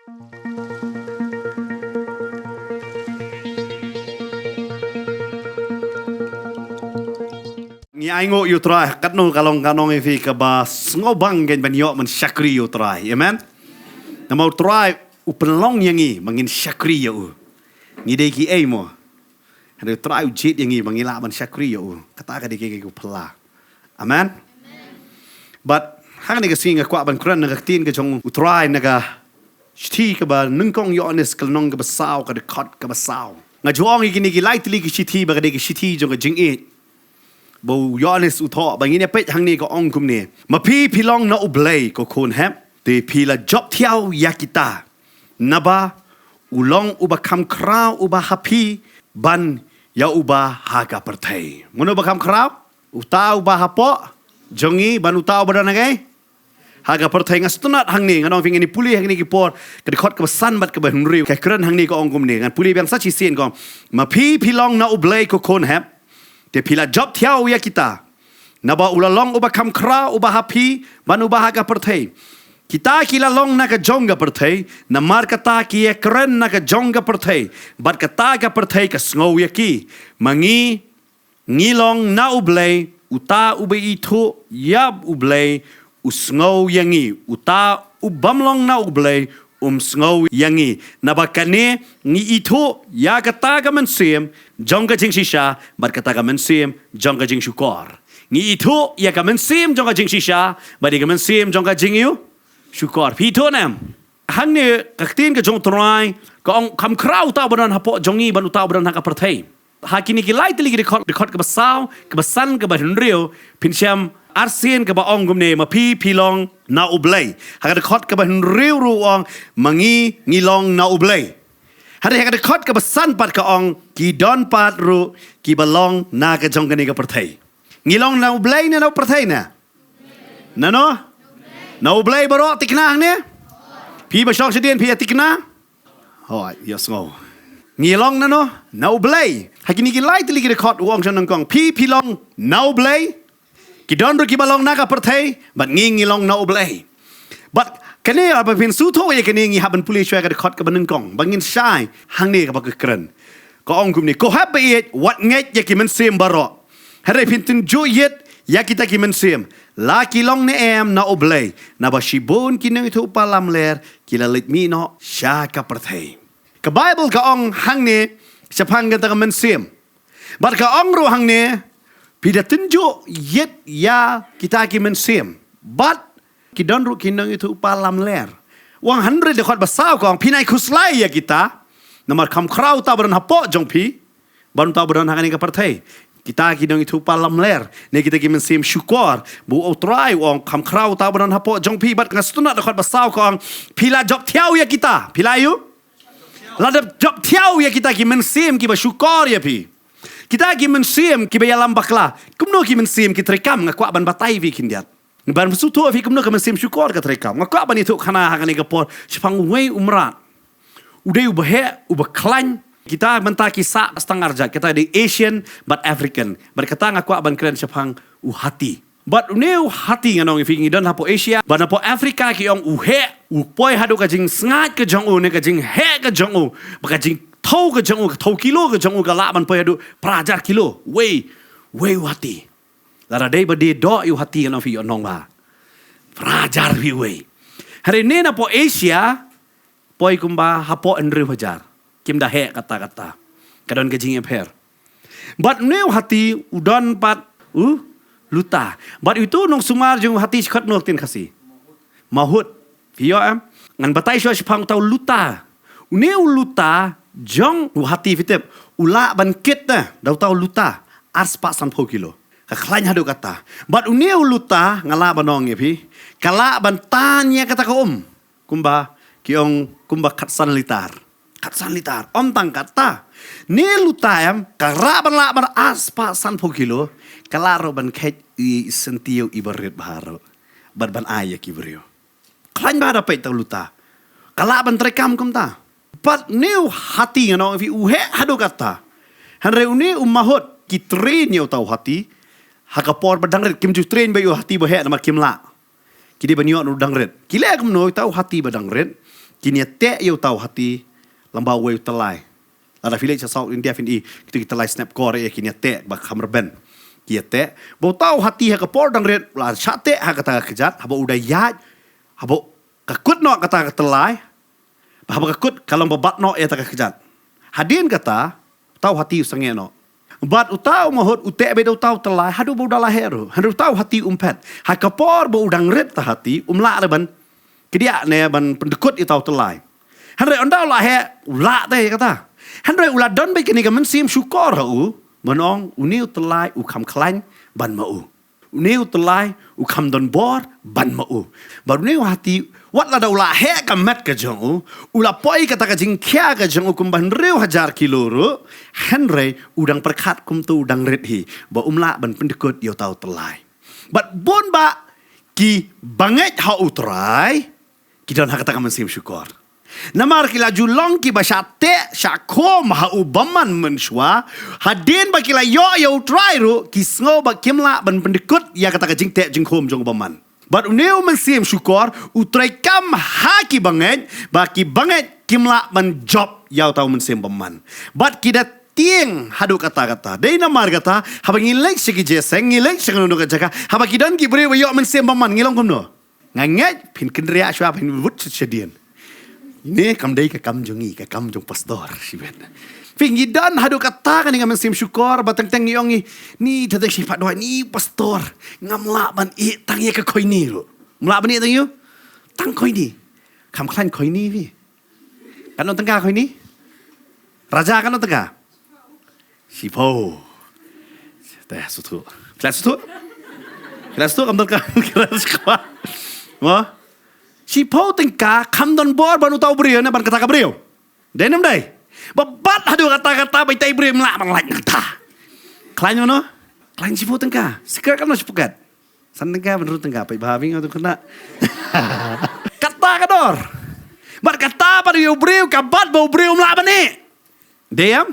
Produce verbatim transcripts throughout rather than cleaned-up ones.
Ngi ainguh ïa u Trai, katno ka long ka nong ïa phi kaba sngewbang kein ban ïoh ban shakri ïa u Trai. Amen. Namar u Trai u pynlong ïa ngi ba ngin shakri ïa u. Ngi dei kiei mo? Hynrei u Trai u jied ïa ngi ba ngi lah ban shakri ïa u. Kata ka dei ka, ka, ka phylla. Amen. Bad ha kane ka sngi nga kwah ban kren na ka ktien ka jong u Trai na ka shithi kaba nyngkong Ïoannis ka lynnong kaba saw, ka dkhot kaba saw. Nga ju ong ïa kine ki lai tylli ki shithi ba ka dei ki shithi jong ka jingïeit. Ba u Ïoannis u thoh, ba ngin ïa peit hangne ka ong kumne. Ma phi phi long na U Blei ko khun hep, te phi la jop thiaw ïa kita. Naba u long uba kham khraw uba ha phi ban ïa uba ha ka pyrthei. Mano uba kham khraw? Uta uba hapoh jong ngi ban uta uba don hangne ha ka pyrthei. Nga sngewtynnat hangne, nga ong ïa phi, ngin ïa pule hangne ki por, ka dkhot kaba san bad kaba hynriew. Ka kren hangne ka ong kumne, ngan pule biang sa shisien ka ong. Ma phi phi long na U Blei ko khun hep, te phi la jop thiaw ïa kita. Naba u la long uba kham khraw uba ha phi ban uba ha ka pyrthei. Kita ki la long na ka jong ka pyrthei, namar kata ki ïa kren na ka jong ka pyrthei, bad kata ka pyrthei ka sngew ïa ki. Ma ngi, ngi long na U Blei, uta uba ithuh ïa U Blei u sngew ïa ngi, uta u bym long na U Blei um sngew ïa ngi. Naba kane ngi ithuh ïa kata ka mynsiem jong ka jingshisha bad kata ka mynsiem jong ka jingshukor. Ngi ithuh ïa ka mynsiem jong ka jingshisha bad ïa ka mynsiem jong ka jingïu shukor. Phi ithuh ne em? Hangne ka ktien ka jong u Trai ka ong, kham khraw uta uba don hapoh jong ngi ban uta uba don ha ka pyrthei. Ha kine ki lai tylli ki dkhot, dkhot kaba saw, kaba san, kaba hynriew, phin shem arsien kaba ong kumne, ma phi phi long na U Blei. Ha ka dkhot kaba hynriew ruh u ong, ma ngi ngi long na U Blei. Hynrei ha ka dkhot kaba san pat ka ong, ki don pat ruh kiba long na ka jong kane ka pyrthei. Ngi long na U Blei ne na u pyrthei ne? Nano? Na U Blei baroh, tikna hangne. Phi ba shong shadien phi ïa tikna? Hooid, ïa sngew. Ngi long nano? Na U Blei. Ha kine ki lai tylli ki dkhot u ong sha nyngkong, phi phi long na U Blei. Ki don ruh kiba long na ka pyrthei, bad ngi ngi long na U Blei. Bad kane haba phin sngewthuh ïa kane, ngi hap ban pule shuwa ka dkhot kaba nyngkong ba ngin shai hangne kaba ka kren. Ka ong kumne, ko hep ba ïeit, wat ngeit ïa ki mynsiem baroh. Hynrei phin tynjuh ïit ïa kita ki mynsiem. La ki long ne em na U Blei, naba shibun ki nongïathuhlypa lamler ki la leit mih noh sha ka pyrthei. Ka Baibl ka ong hangne shaphang kata ka mynsiem. Bad ka ong ruh hangne, phi da tynjuh ïit ïa kita ki mynsiem. Bad ki don ruh ki nongïathuhlypa lamler. Wan hynrei dkhot ba saw ka ong, phin ai khuslai ïa kita. Namar kham khraw uta ba don hapoh jong phi ban uta ba don ha kane ka pyrthei. Kita ki nongïathuhlypa lamler, ne kita ki mynsiem shukor, ba u Trai u ong kham khraw uta ba don hapoh jong phi. Bad nga sngewtynnat dkhot ba saw ka ong, phi la jop thiaw ïa kita. Phi la ïu? La jop thiaw ïa kita ki mynsiem kiba shukor ïa phi. Kita ki mynsiem kiba ïalam bakla. Kumno ki mynsiem ki treikam, nga kwah ban batai phi khyndiat. Ban sngewthuh phi kumno ka mynsiem shukor ka treikam. Nga kwah ban ïathuh khana ha kane ka por shaphang uwei u mrad. U dei uba heh, uba khlaiñ. Kita mynta ki sah stang arjat, kita dei Asian bad African. Bad kata nga kwah ban kren shaphang u hati. Bad une u hati, ngan ong ïa phi, ngi don hapoh Asia bad hapoh Africa, ki ong u heh, u poi haduh ka jingsngaid ka jong u ne ka jingheh ka jong u, bad ka jingthew ka jong u, ka thew kilo ka jong u ka lah ban poi haduh phra hajar kilo. Wei, wei u hati. Lada dei ba die doh ïa u hati, ngan ong phi, ïoh nong ba phra hajar phi wei. Hynrei ne napoh Asia poi kumba hapoh hynriew hajar. Kim da heh katta katta. Ka don ka jingïapher. Bad une u hati u don pat u luta. Bad uto u nongsumar jong u hati, shi khot noh ktien Khasi. Mahut. Phi ïoh em? Ngan batai shuwa shaphang uta u luta. Une u luta jong u hati, phi tip, u lah ban kit te da uta u luta ar spah sanphew kilo. Ka khlaiñ haduh katta. Bad une u luta, nga lah ban ong ïa phi, ka lah ban tan ïa kata ka um. Kumba ki ong, kumba khatsan litar. Khatsan litar. Ym tang katta. Ne luta em, ka lah ban, lah ban ar spah sanphew kilo, ka lah ruh ban kheit i syntiew iba rit bha ruh. Bad ban ai ïa ki briew. Khlaiñ bha da peit uta u luta. Ka lah ban treikam kumta. Bad une u hati, ngan ong ïa phi, u heh haduh katta. Hynrei une u mahut, ki train ïa uta u hati ha ka por ba dang rit. Kim ju train beit ïa u hati ba heh namar kim lah. Ki dei ban ïoh na u dang rit. Ki leh kumno? Uta u hati ba dang rit, kin ïa teh ïa uta u hati lyngba uwei u tyllai. Lada phi leit sha South India phin i kito ki tyllai snep kor ïa kin ïa teh ba kham rben. Ki ïa teh. Ba uta u hati ha ka por dang rit u la shah teh ha kata ka kjat, haba u da ïaid, haba ka kut noh kata ka tyllai, ba haba ka kut ka long ba bat noh ïa kata ka kjat. Hadien kata, uta u hati u sangeh noh. Bad uta u mahut u teh beit da uta u tyllai haduh ba u da la heh ruh. Hynrei uta u hati um phet. Ha ka por ba u dang rit uta u hati um lah re ban kdiah ne ban pyndkut ïa uta u tyllai. Hynrei ynda u la heh u lah te ïa kata. Hynrei u la don beit kane ka mynsiem shukor ha u ban ong une u tyllai u kham khlaiñ ban ma u. Une u tyllai u kham don bor ban ma u. Bad une u hati wat lada u la heh ka met ka jong u, u la poi kata ka jingkhia ka jong u kumba hynriew hajar kilo ruh, hynrei u dang pyrkhat kumto u dang rit hi ba um lah ban pyndkut ïa uta u tyllai. Bad bun bah ki bangeit ha U Trai ki don ha kata ka mynsiem shukor. Namar ki la ju long kiba shah teh shah khum ha u bymman mynshuwa, hadien ba ki la ïoh ïa U Trai ruh ki sngew ba kim lah ban pyndkut ïa kata ka jingteh jingkhum jong u bymman. Bad une u mynsiem shukor u treikam ha ki bangeit, ba ki bangeit kim lah ban jop ïa uta u mynsiem bymman. Bad ki da tieng haduh katta katta. Dei namar kata, haba ngi leit sha ki jingïaseng, ngi leit sha kano kano ka jaka, haba ki don ki briew ba ïoh mynsiem bymman, ngi long kumno? Nga ngeit phin kynriah shuwa, phin wut shadien. Ine kam dei ka kam jong ngi, ka kam jong pastor, shibit. Phi, ngi don haduh katta kane ka mynsiem shukor, ba teng teng ngi ong ngi, ni teng teng shi pat duwai, ni pastor, ngam lah ban ïeh tang ïa ka koini ruh. Ngam lah ban ïeh tang ïa u, tang koini. Kham khlaiñ koini phi. Katno tyngka koini? Raja, katno tyngka? Shiphew. Te suthu. Khlem suthu. Khlem suthu kam tyngka. Khlem suthu. Mo? Shiphew tyngka kham don bor ban uta u briew ne ban kata ka briew. Dei ne ym dei? Ba bat haduh kata kata ba ita i briew ym lah ban lait na kata. Khlaiñ mano? Khlaiñ shiphew tyngka. Sikret katno shiphew kat? San tyngka, hynriew tyngka, peit bha bha nga tu kena. Kata ka dor. Bad kata pat ïa u briew, ka bat ba u briew um lah ban ïeh. Dei em?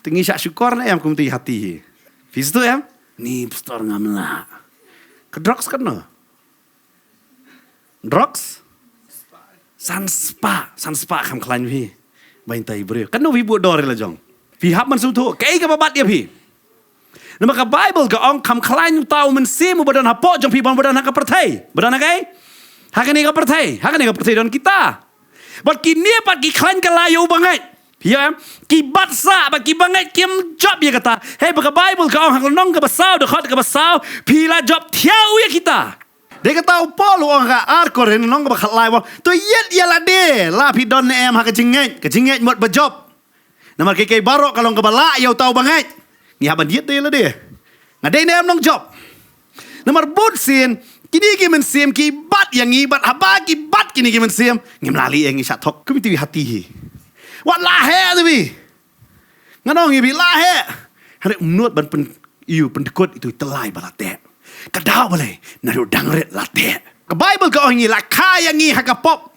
Te ngi shah shukor ne em kum te hati hi. Phi sdang em? Ni pastor ngam lah. Ka drugs katno? Drugs? San spah, san spah kham khlaiñ phi. Ba ita i briew. Katno phi buh dor ïa la jong? Phi hap ban sngewthuh kaei kaba bat ïa phi. Namar ka Baibl ka ong kham khlaiñ uta u mynsiem uba don hapoh jong phi ban uba don ha ka pyrthei. Ba don ha kaei? Ha kane ka pyrthei. Ha kane ka pyrthei don kita. Bad kine pat ki khlaiñ kylla ïa u bangeit. Phi ïoh em? Ki bat sah bad ki bangeit kim jop ïa kata. Hei, ba ka Baibl ka ong ha ka lynnong kaba saw, dkhot kaba saw, phi la jop thiah u ïa kita. Dei kata u Paul u ong ha ka ar Korinth lynnong kaba khatlai ba, to ïit ïa lade la phi don ne em ha ka jingngeit, ka jingngeit mut ba jop. Namar kiei kiei baroh ka long kaba lah ïa uta u bangeit. Ngi hap ban ïit ïa lade. Nga dei ne em nongjop? Namar bun sien kine ki mynsiem ki bat ïa ngi, bad haba ki bat kine ki mynsiem, ngim lah leh ïa ngi shah thok. Kum iti wi hati hi. Wat lah heh ïa wi. Ngan ong ïa phi lah heh. Hynrei ym nud ban pyn, ïa u pyndkut ïa utu i tyllai ba la teh. Ka daw balei? Naduh dang rit la teh. Ka Baibl ka ong ngi la kha ïa ngi ha ka pop.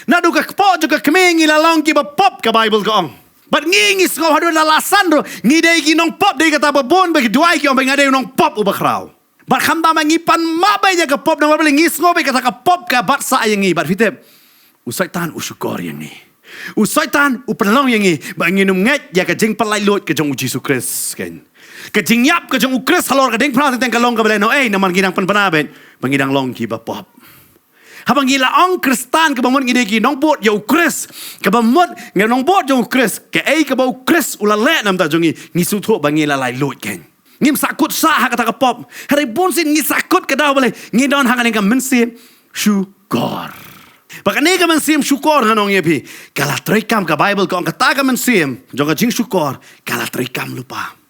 Naduh ka kpoh jong ka kmie ngi la long kiba pop, ka Baibl ka ong. Bad ngi ngi sngew haduh la la san ruh ngi dei ki nongpop, dei kata ba bun ba ki duwai ki ong ba nga dei u nongpop uba khraw. Bad khamtam ba ngi pan map beit ïa ka pop namar balei? Ngi sngew beit kata ka pop ka bat sah ïa ngi. Bad phi tip, u Soitan u shukor ïa ngi. U Soitan u pynlong ïa ngi ba ngin ym ngeit ïa ka jingpynlait luid ka jong u Jisu Khrist, kan. Ka jingïap ka jong u Khrist halor ka diengphna teng teng ka long kaba lehnohei namar ngi dang pynbna beit ba ngi dang long kiba pop. Haba ngi la ong Khristan kaba mut ngi dei ki nongbud ïa u Khrist, kaba mut ngi nongbud ïa u Khrist, kaei kaba u Khrist u la leh na bynta jong ngi, ngi sngewthuh ba ngi la lait luid, kan. Ngim sahkut sah ha kata ka pop. Hynrei bun sien ngi sahkut, ka daw balei? Ngi don ha kane ka mynsiem shukor. Ba kane ka mynsiem shukor ngan ong ïa phi, ka la treikam, ka Baibl ka ong kata ka mynsiem jong ka jingshukor ka la treikam lypa.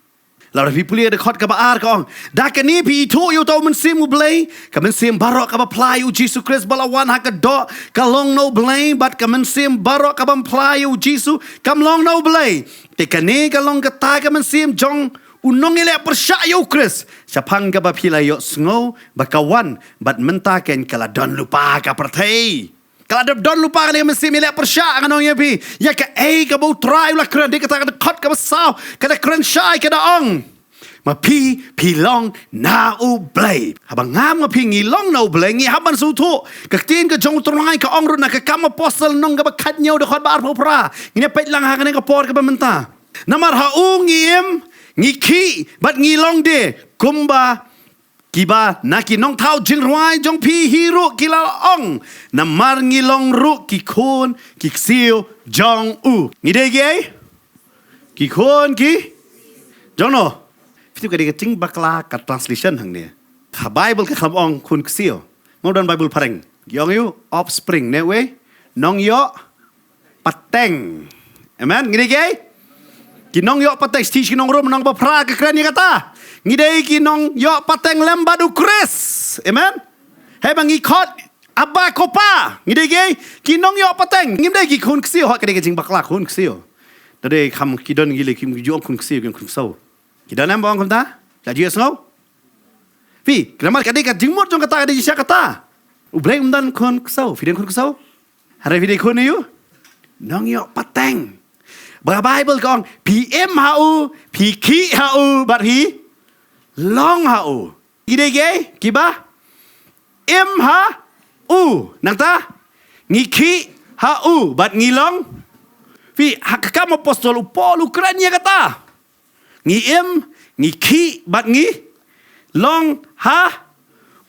Lada phi pule dkhot kaba ar ka ong, da kane phi ithuh ïa uta u Mynsiem u Blei, ka mynsiem baroh kaba phla ïa u Jisu Khrist ba la wan ha ka doh ka long na u Blei, bad ka mynsiem baroh ka bym phla ïa u Jisu kam long na u Blei. Te kane ka long kata ka mynsiem jong u nongïaleh pyrshah ïa u Khrist, shaphang kaba phi la ïohsngew ba ka wan, bad mynta kein ka la don lypa ha ka pyrthei. Ka la dep don lypa kane ka mynsiem ïaleh pyrshah, ngan ong ïa phi. Ïa kaei kaba u Trai u la kren, dei kata ka dkhot kaba saw, ka da kren shai, ka da ong, Ma phi, phi long na U Blei. Haba ngam ma phi ngi long na U Blei, ngi hap ban sngewthuh. Ka ktien ka jong U Trai ka ong ruh na ka Kam Apostol lynnong kaba khathynñiew dkhot ba arphew phra. Ngin ïa peit lang ha kane ka por kaba mynta. Namar ha u ngi im, ngi khih, bad ngi long de, kumba kiba na ki nongthaw jingrwai jong phi hi ruh ki la ong. Namar ngi long ruh ki khun, ki ksiew jong u. Ngi dei ki ei? Ki khun ki? Jong no? Phi tip ka dei ka jingbakla ka translation hangne. Ha Bible ka khlem ong khun ksiew. Mo don Bible phareng. Ki ong ïa u offspring ne wei. Nongïoh pateng. Amen. Ngi dei ki ei? Ki nongïoh pateng, shisha ki nong Rom lynnong ba phra ka kren ïa kata. Ngi dei ki nongïoh pateng lem bad U Khrist. Amen. Haba ngi khot Abba ko Pa. Ngi dei ki ei? Ki nongïoh pateng. Ngim dei ki khun ksiew, hooid ka dei ka jingbakla khun ksiew. Da dei kham ki don ngi lei kim ju ong khun ksiew, kim khun ksew. Ki don em ba ong kumta? La ju ïohsngew? Phi, namar ka dei ka jingmut jong kata ka dei shisha kata. U Blei um don khun ksew, phi don khun ksew? Hynrei phi dei khun ïa u nongïoh pateng. Ba Bible ka ong, phi im ha u, phi khih ha u, bad phi long ha u. Ngi dei ki ei? Kiba im ha u. Nangta ngi khih ha u bad ngi long. Phi, ha ka Kam Apostol u Paul u kren ïa kata. Ngi im, ngi khih bad ngi long ha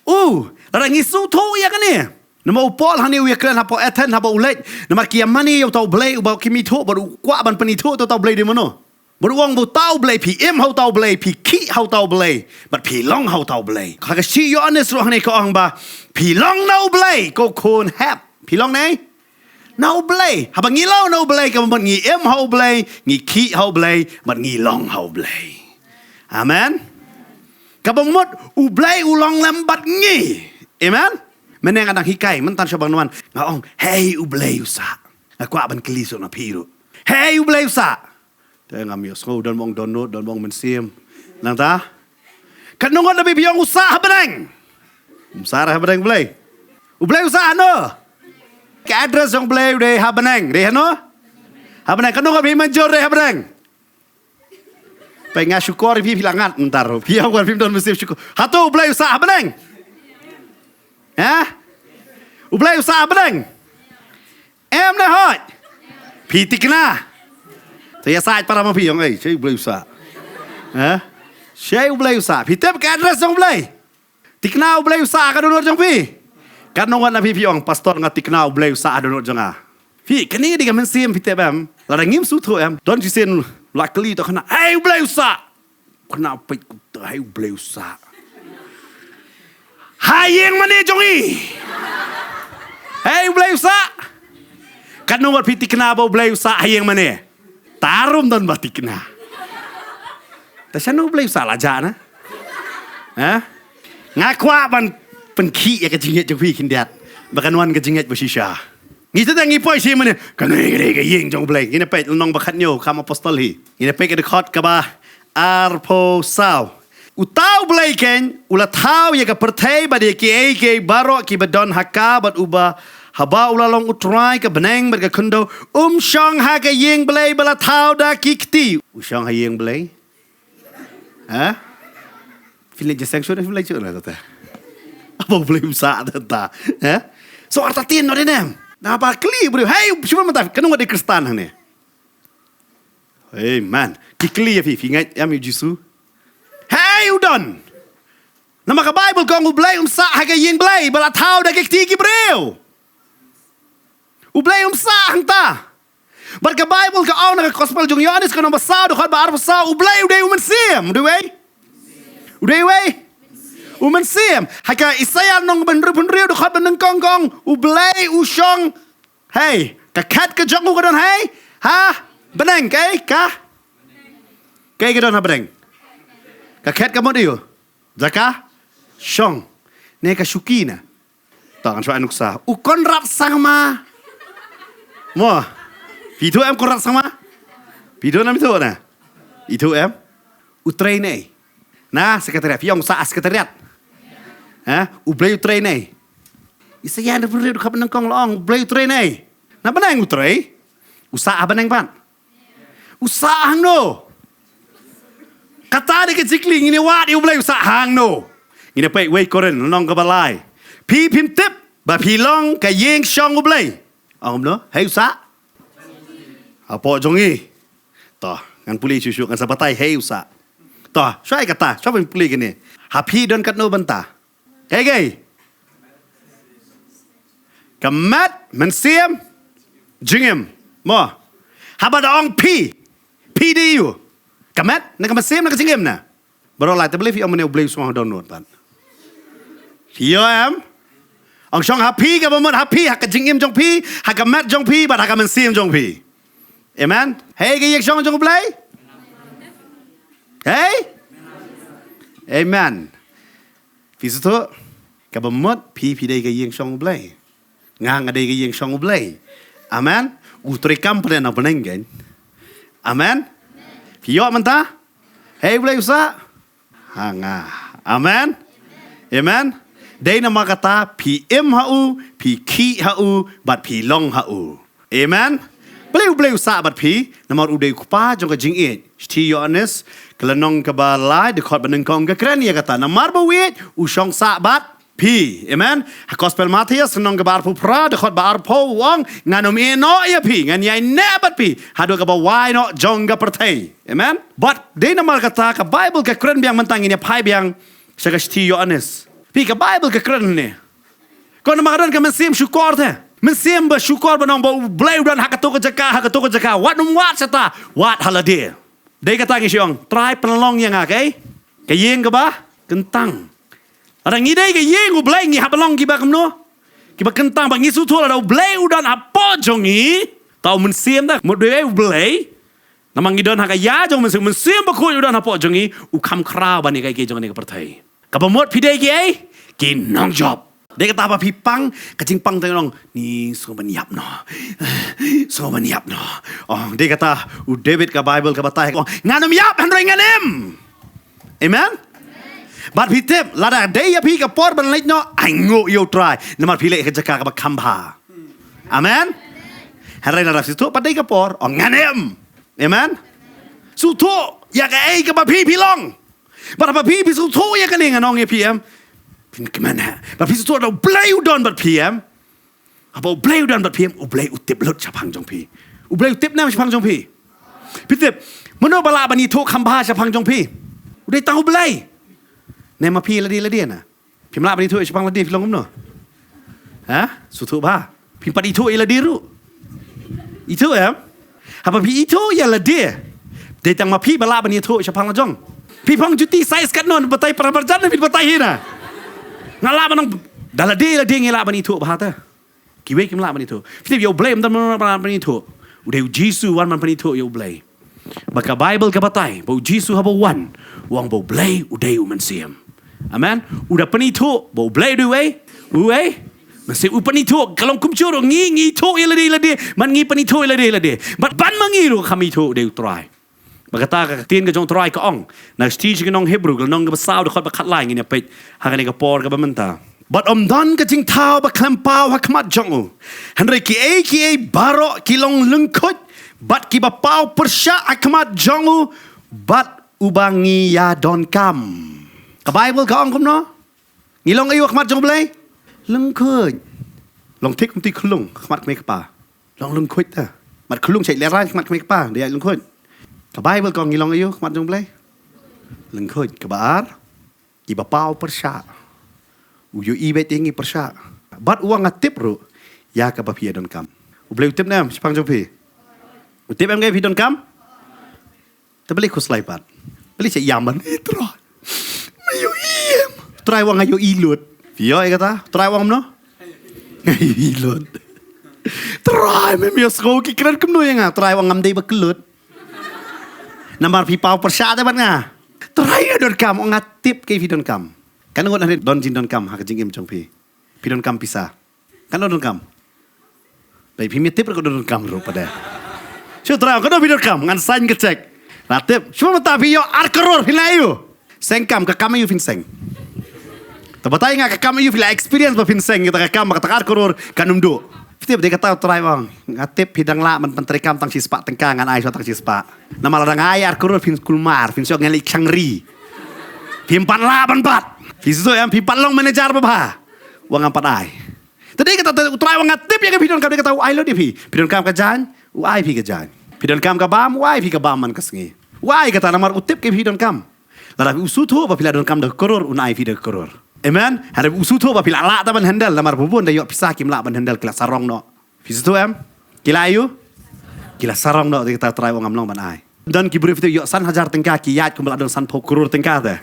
u. Lada ngi sngewthuh ïa kane. Namar u Paul hangne u ïa kren hapoh Athens haba u leit. Namar ki ïa mane ïa uta U Blei uba kim ithuh bad u kwah ban pynithuh uta U Blei dei mano. Bad u ong ba uta U Blei, phi im ha uta U Blei, phi khih ha uta U Blei, bad phi long ha uta U Blei. Ha ka shi Ïoannis ruh hangne ka ong ba phi long na U Blei, ko khun hep. Phi long na ei? Na U Blei. Haba ngi long na U Blei, kaba mut ngi im ha U Blei, ngi khih ha U Blei, bad ngi long ha U Blei. Amen. Kaba mut U Blei u long lem bad ngi. Amen. Mynne nga dang hikai, mynta shuwa ba ngan wan, nga ong, hei U Blei u sah. Nga kwah ban kylli shuh na phi ruh. Hei U Blei u sah. Te ngam ïohsngew, don ba ong dohnud, don ba ong mynsiem. Nangta? Katno ngut na phi phi ong u sah ha bneng? Um sah ha bneng Blei. U Blei u sah hano? Ka address jong Blei u dei ha bneng, dei hano? Ha bneng, katno ngut phi mynjur dei ha bneng? Peit nga shukor ïa phi, phi la ngat mynta ruh. Phi ong wan phim don mynsiem shukor. Hato U Blei u sah ha bneng? Ha? U Blei u sah ha bneng? Em ne hooid? Phi thikna. Te ïa sah para ma phi ong ei, shei U Blei u sah. Ha? Shei U Blei u sah. Phi tip ka address jong U Blei? Thikna U Blei u sah ha ka dohnud jong phi. Katno ngut na phi phi ong, pastor, nga thikna U Blei u sah ha dohnud jong nga. Phi, kane ka dei ka mynsiem, phi tip em? Lada ngim sngewthuh em? Don shisien la kylli to kane, hei U Blei u sah. Kane peit kumta, hei U Blei u sah ha ïing mane jong i. Hei U Blei u sah. Katno ngut phi thikna ba U Blei u sah ha ïing mane? Te ruh ym don ba thikna. Te shano U Blei u sah la jah na? Ha? Nga kwah ban pynkhih ïa ka jingngeit jong phi khyndiat. Ba kan wan ka jingngeit ba shisha. Ngi te ngi poi shi mynne. Kane ka dei ka ïing jong U Blei. Ngin ïa peit lynnong ba khatñiew Kam Apostol hi. Ngin ïa peit ka dkhot kaba arphew saw. Uta U Blei keiñ u la thaw ïa ka pyrthei bad ïa kiei kiei baroh kiba don ha ka, bad uba haba u la long U Trai ka bneng bad ka khyndew um shong ha ka ïing Blei ba la thaw da ki kti. U shong ha ïing Blei? Ha? Phi leit ja seng shuh, phi leit shuh na ta. Haba U Blei um sah ta ta. Ha? So artatien noh de ne em. Naba kylli briew, hei, shu mynta, katno ngut dei Khristan hangne? Amen. Ki kylli ïa phi, phi ngeit em ïa U Jisu? Hei, u don. Namar ka Baibl ka ong U Blei um sah ha ka ïing Blei ba la thaw da ki kti ki briew. U Blei um sah hangta. Bad ka Baibl ka ong na ka Gospel jong u Ïoannis ka lynnong ba saw dkhot ba arphew saw, U Blei u dei u mynsiem, u dei uwei? U dei uwei? U mynsiem. Ha ka Isaïah lynnong ba hynriew phew hynriew dkhot ba nyngkong ka ong, U Blei u shong. Hei, ka khet ka jong u ka don hei? Ha bneng, kaei ka? Kaei ka don ha bneng? Ka khet ka mut aïu? Jaka shong. Ne ka shuki na. To ngan shu ai nuksa. U Conrad Sangma. Mo. Phi ithuh em Conrad Sangma? Phi ithuh ne em ithuh ne? Ithuh em? U trei ne ei? Na sekretariat. Phi ong u sah ha sekretariat. Ha? U Blei u trei ne ei? Isaïah hynriew phew hynriew dkhot ba nyngkong la ong U Blei u trei ne ei? Na bneng u trei. U sah ha bneng pat. U sah hangno? Kata dei ka jingkylli, ngin ïa wad ïa U Blei u sah hangno? Ngin ïa peit wei Korinth lynnong kaba lai. Phi phim tip ba phi long ka ïing shong U Blei. Ong kumno? Hei u sah. Hapoh jong ngi. To, ngan pule shuh shuh, ngan sa batai hei u sah. To, shuwa ïa kata, shuwa ban pule kane. Ha phi don katno bynta? Kaei kaei? Ka met, mynsiem, jingim. Mo. Haba da ong phi, phi dei aïu? Ka met, ne ka mynsiem, ne ka jingim ne? Baroh lai, te balei phi ong mynne U Blei u sngewdon nud pat? Phi ïoh em? Ong shong ha phi, kaba mut ha phi, ha ka jingim jong phi, ha ka met jong phi, bad ha ka mynsiem jong phi. Amen. Hei ka ïing shong jong U Blei? Hei? Amen. Phi sngewthuh? Kaba mut phi, phi dei ka ïing shong U Blei. Nga, nga dei ka ïing shong U Blei. Amen. U treikam pat na bneng kein. Amen. Phi ïoh mynta? Hei U Blei u sah ha nga. Amen. Amen. Dei namar kata phi im ha u, phi khih ha u, bad phi long ha u. Amen. Balei U Blei u sah bad phi? Namar u dei u kpa jong ka jingïeit. Shithi Ïoannis ka lynnong kaba lai, dkhot ba nyngkong ka kren ïa kata. Namar ba u ïeit, u shong sah bad phi. Amen. Ha Gospel Mathaios lynnong kaba arphew phra, dkhot ba arphew, u ong, ngan ym ïehnoh ïa phi, ngan ïaineh bad phi haduh kaba wai noh jong ka pyrthei. Amen. Bad dei namar kata ka Baibl ka kren biang mynta, ngin ïa phai biang sha ka shithi Ïoannis. Phi, ka Baibl ka kren ne. Ko namar ka don ka mynsiem shukor te. Mynsiem ba shukor, ba ong ba U Blei u don ha kato ka jaka, ha kato ka jaka. Wat nym wad shata, wad ha lade. Dei kata ngi shu ong, Trai pynlong ïa nga kaei? Ka ïing kaba kyntang. Lada ngi dei ka ïing U Blei, ngi hap ban long kiba kumno? Kiba kyntang, ba ngi sngewthuh lada U Blei u don hapoh jong ngi. Tang u mynsiem da, mut dei U Blei. Namar ngi don ha ka ïa jong u Mynsiem, Mynsiem Bakhuid u don hapoh jong ngi, u kham khraw ban ïa kaei kaei jong kane ka pyrthei. Kaba mut phi dei kiei? Ki nongjop. Dei kata ba phi pang, ka jingpang te ong, ni sngewbha ban ïap noh. Sngewbha ban ïap noh. Oh, dei kata u David, ka Baibl ka batai, ong, ngan ym ïap hynrei ngan im. Amen. Bad phi tip, lada dei ïa phi ka por ban leit noh, ai nguh ïa U Trai. Namar phi leit ha ka jaka kaba kham bha. Amen. Hynrei lada sngewthuh pat dei ka por, ong ngan im. Amen. Sngewthuh ïa kaei kaba phi phi long. Bad haba phi phi sngewthuh ïa kane, ngan ong ïa phi em, phin kmen ha. Bad phi sngewthuh lada U Blei u don bad phi em. Haba U Blei u don bad phi em, U Blei u tip lut shaphang jong phi. U Blei u tip ne em shaphang jong phi? Phi tip, mano ba lah ban ithuh kham bha shaphang jong phi? U dei tang U Blei. Ne ma phi lade lade na? Phim lah ban ithuh shaphang lade, phi long kumno? Ha? Sngewthuh bha. Phim pat ithuh ïa lade ruh. Ithuh em? Haba phi ithuh ïa lade, dei tang ma phi ba lah ban ithuh shaphang la jong. Phi phong juti size katno, batai para marjan, phi batai hi na. Nga lah ban ong, da lade lade ngi lah ban ithuh bha te. Kiwei kim lah ban ithuh. Phi tip ïa U Blei ym don mano ba lah ban ithuh. U dei U Jisu wan ban pynithuh ïa U Blei. Ba ka Baibl ka batai ba U Jisu haba u wan, u ong ba U Blei u dei U Mynsiem. Amen. U da pynithuh ba U Blei u dei uei? Uei? Mynsiem. U pynithuh. Ka long kumjuh ruh ngi, ngi ithuh ïa lade lade, man ngi pynithuh ïa lade lade. Bad ban ma ngi ruh kham ithuh, u dei U Trai. Ba kata ka ktien ka jong U Trai ka ong na ka shithi sha ki nong Hebru, ka lynnong kaba saw, dkhot ba khatlai, ngin ïa peit ha kane ka por kaba mynta. Bad ym don ka jingthaw ba khlem paw ha khmat jong u. Hynrei kiei kiei baroh ki long lyngkhuid bad kiba paw pyrshah ha khmat jong u, bad uba ngi ïadonkam. Ka Baibl ka ong kumno? Ngi long aïu ha khmat jong U Blei? Lyngkhuid. Long thik kumta khyllung ha khmat kmie kpa. Long lyngkhuid te. Mat khyllung shait lehrain ha khmat kmie kpa, dei ïa lyngkhuid. Ka Baibl ka ong ngi long aïu ha khmat jong U Blei? Lyngkhuid. Kaba ar, kiba paw pyrshah. U ïohi beit ïa ngi pyrshah. Bad u ong nga tip ruh ïa kaba phi ïadonkam. U Blei u tip ne em shaphang jong phi? U tip em kaei phi donkam? Te balei khuslai pat? Balei sha ïam ban, eh, Trai, me ïohi em? Trai u ong nga ïohi lut. Phi ïoh ïa kata? Trai u ong kumno? Nga ïohi lut. Trai, me, me ïohsngew ki kren kumno ïa nga? Trai u ong ngam dei ba kyllut. Namar phi paw pyrshah te bad nga. Trai, nga donkam. Ong nga tip kaei phi donkam. Katno ngut hangne don jingdonkam ha ka jingim jong phi? Phi donkam pisa? Katno donkam? Dei, phim tip ruh katno donkam ruh pat de. Shu Trai, katno phi donkam? Ngan sign ka cheque. Nga tip. Shu mynta phi ïoh ar klur, phin leh aïu? Seng kam, ka kam aïu phin seng? To batai nga ka kam aïu phi la experience ba phin seng kata ka kam, kata ka ar klur kan ym duh. Phi tip, dei kata u Trai u ong, nga tip phi dang lah ban pyntreikam tang shispah tyngka, ngan ai shuwa tang shispah. Namar lada nga ai ar klur phin kulmar, phin shu ong ngan leit shang ri. Phim pat lah ban bat. Phi shu em, phi pat long manager ba bha. U ong ngam pat ai. Te dei kata u Trai u ong nga tip ïa ka, phi donkam, dei kata u ai lut ïa phi. Phi donkam ka jaiñ, u ai phi ka jaiñ. Phi donkam ka bam, u ai phi ka bam man ka sngi. U ai kata namar u tip ka phi donkam. Lada u sngewthuh ba phi la donkam da ka klur, un ai phi da ka klur. Amen. Hynrei u sngewthuh ba phi la lah tang ban handle, namar ba bun da ïoh pisa kim lah ban handle, ki la sarong noh. Phi sngewthuh em? Ki la ïoh? Ki la sarong noh, te kata u Trai u ong ngam long ban ai. Don ki briew phi tip ïoh san hajar tyngka, ki ïaid kumba la don sanphew klur tyngka te.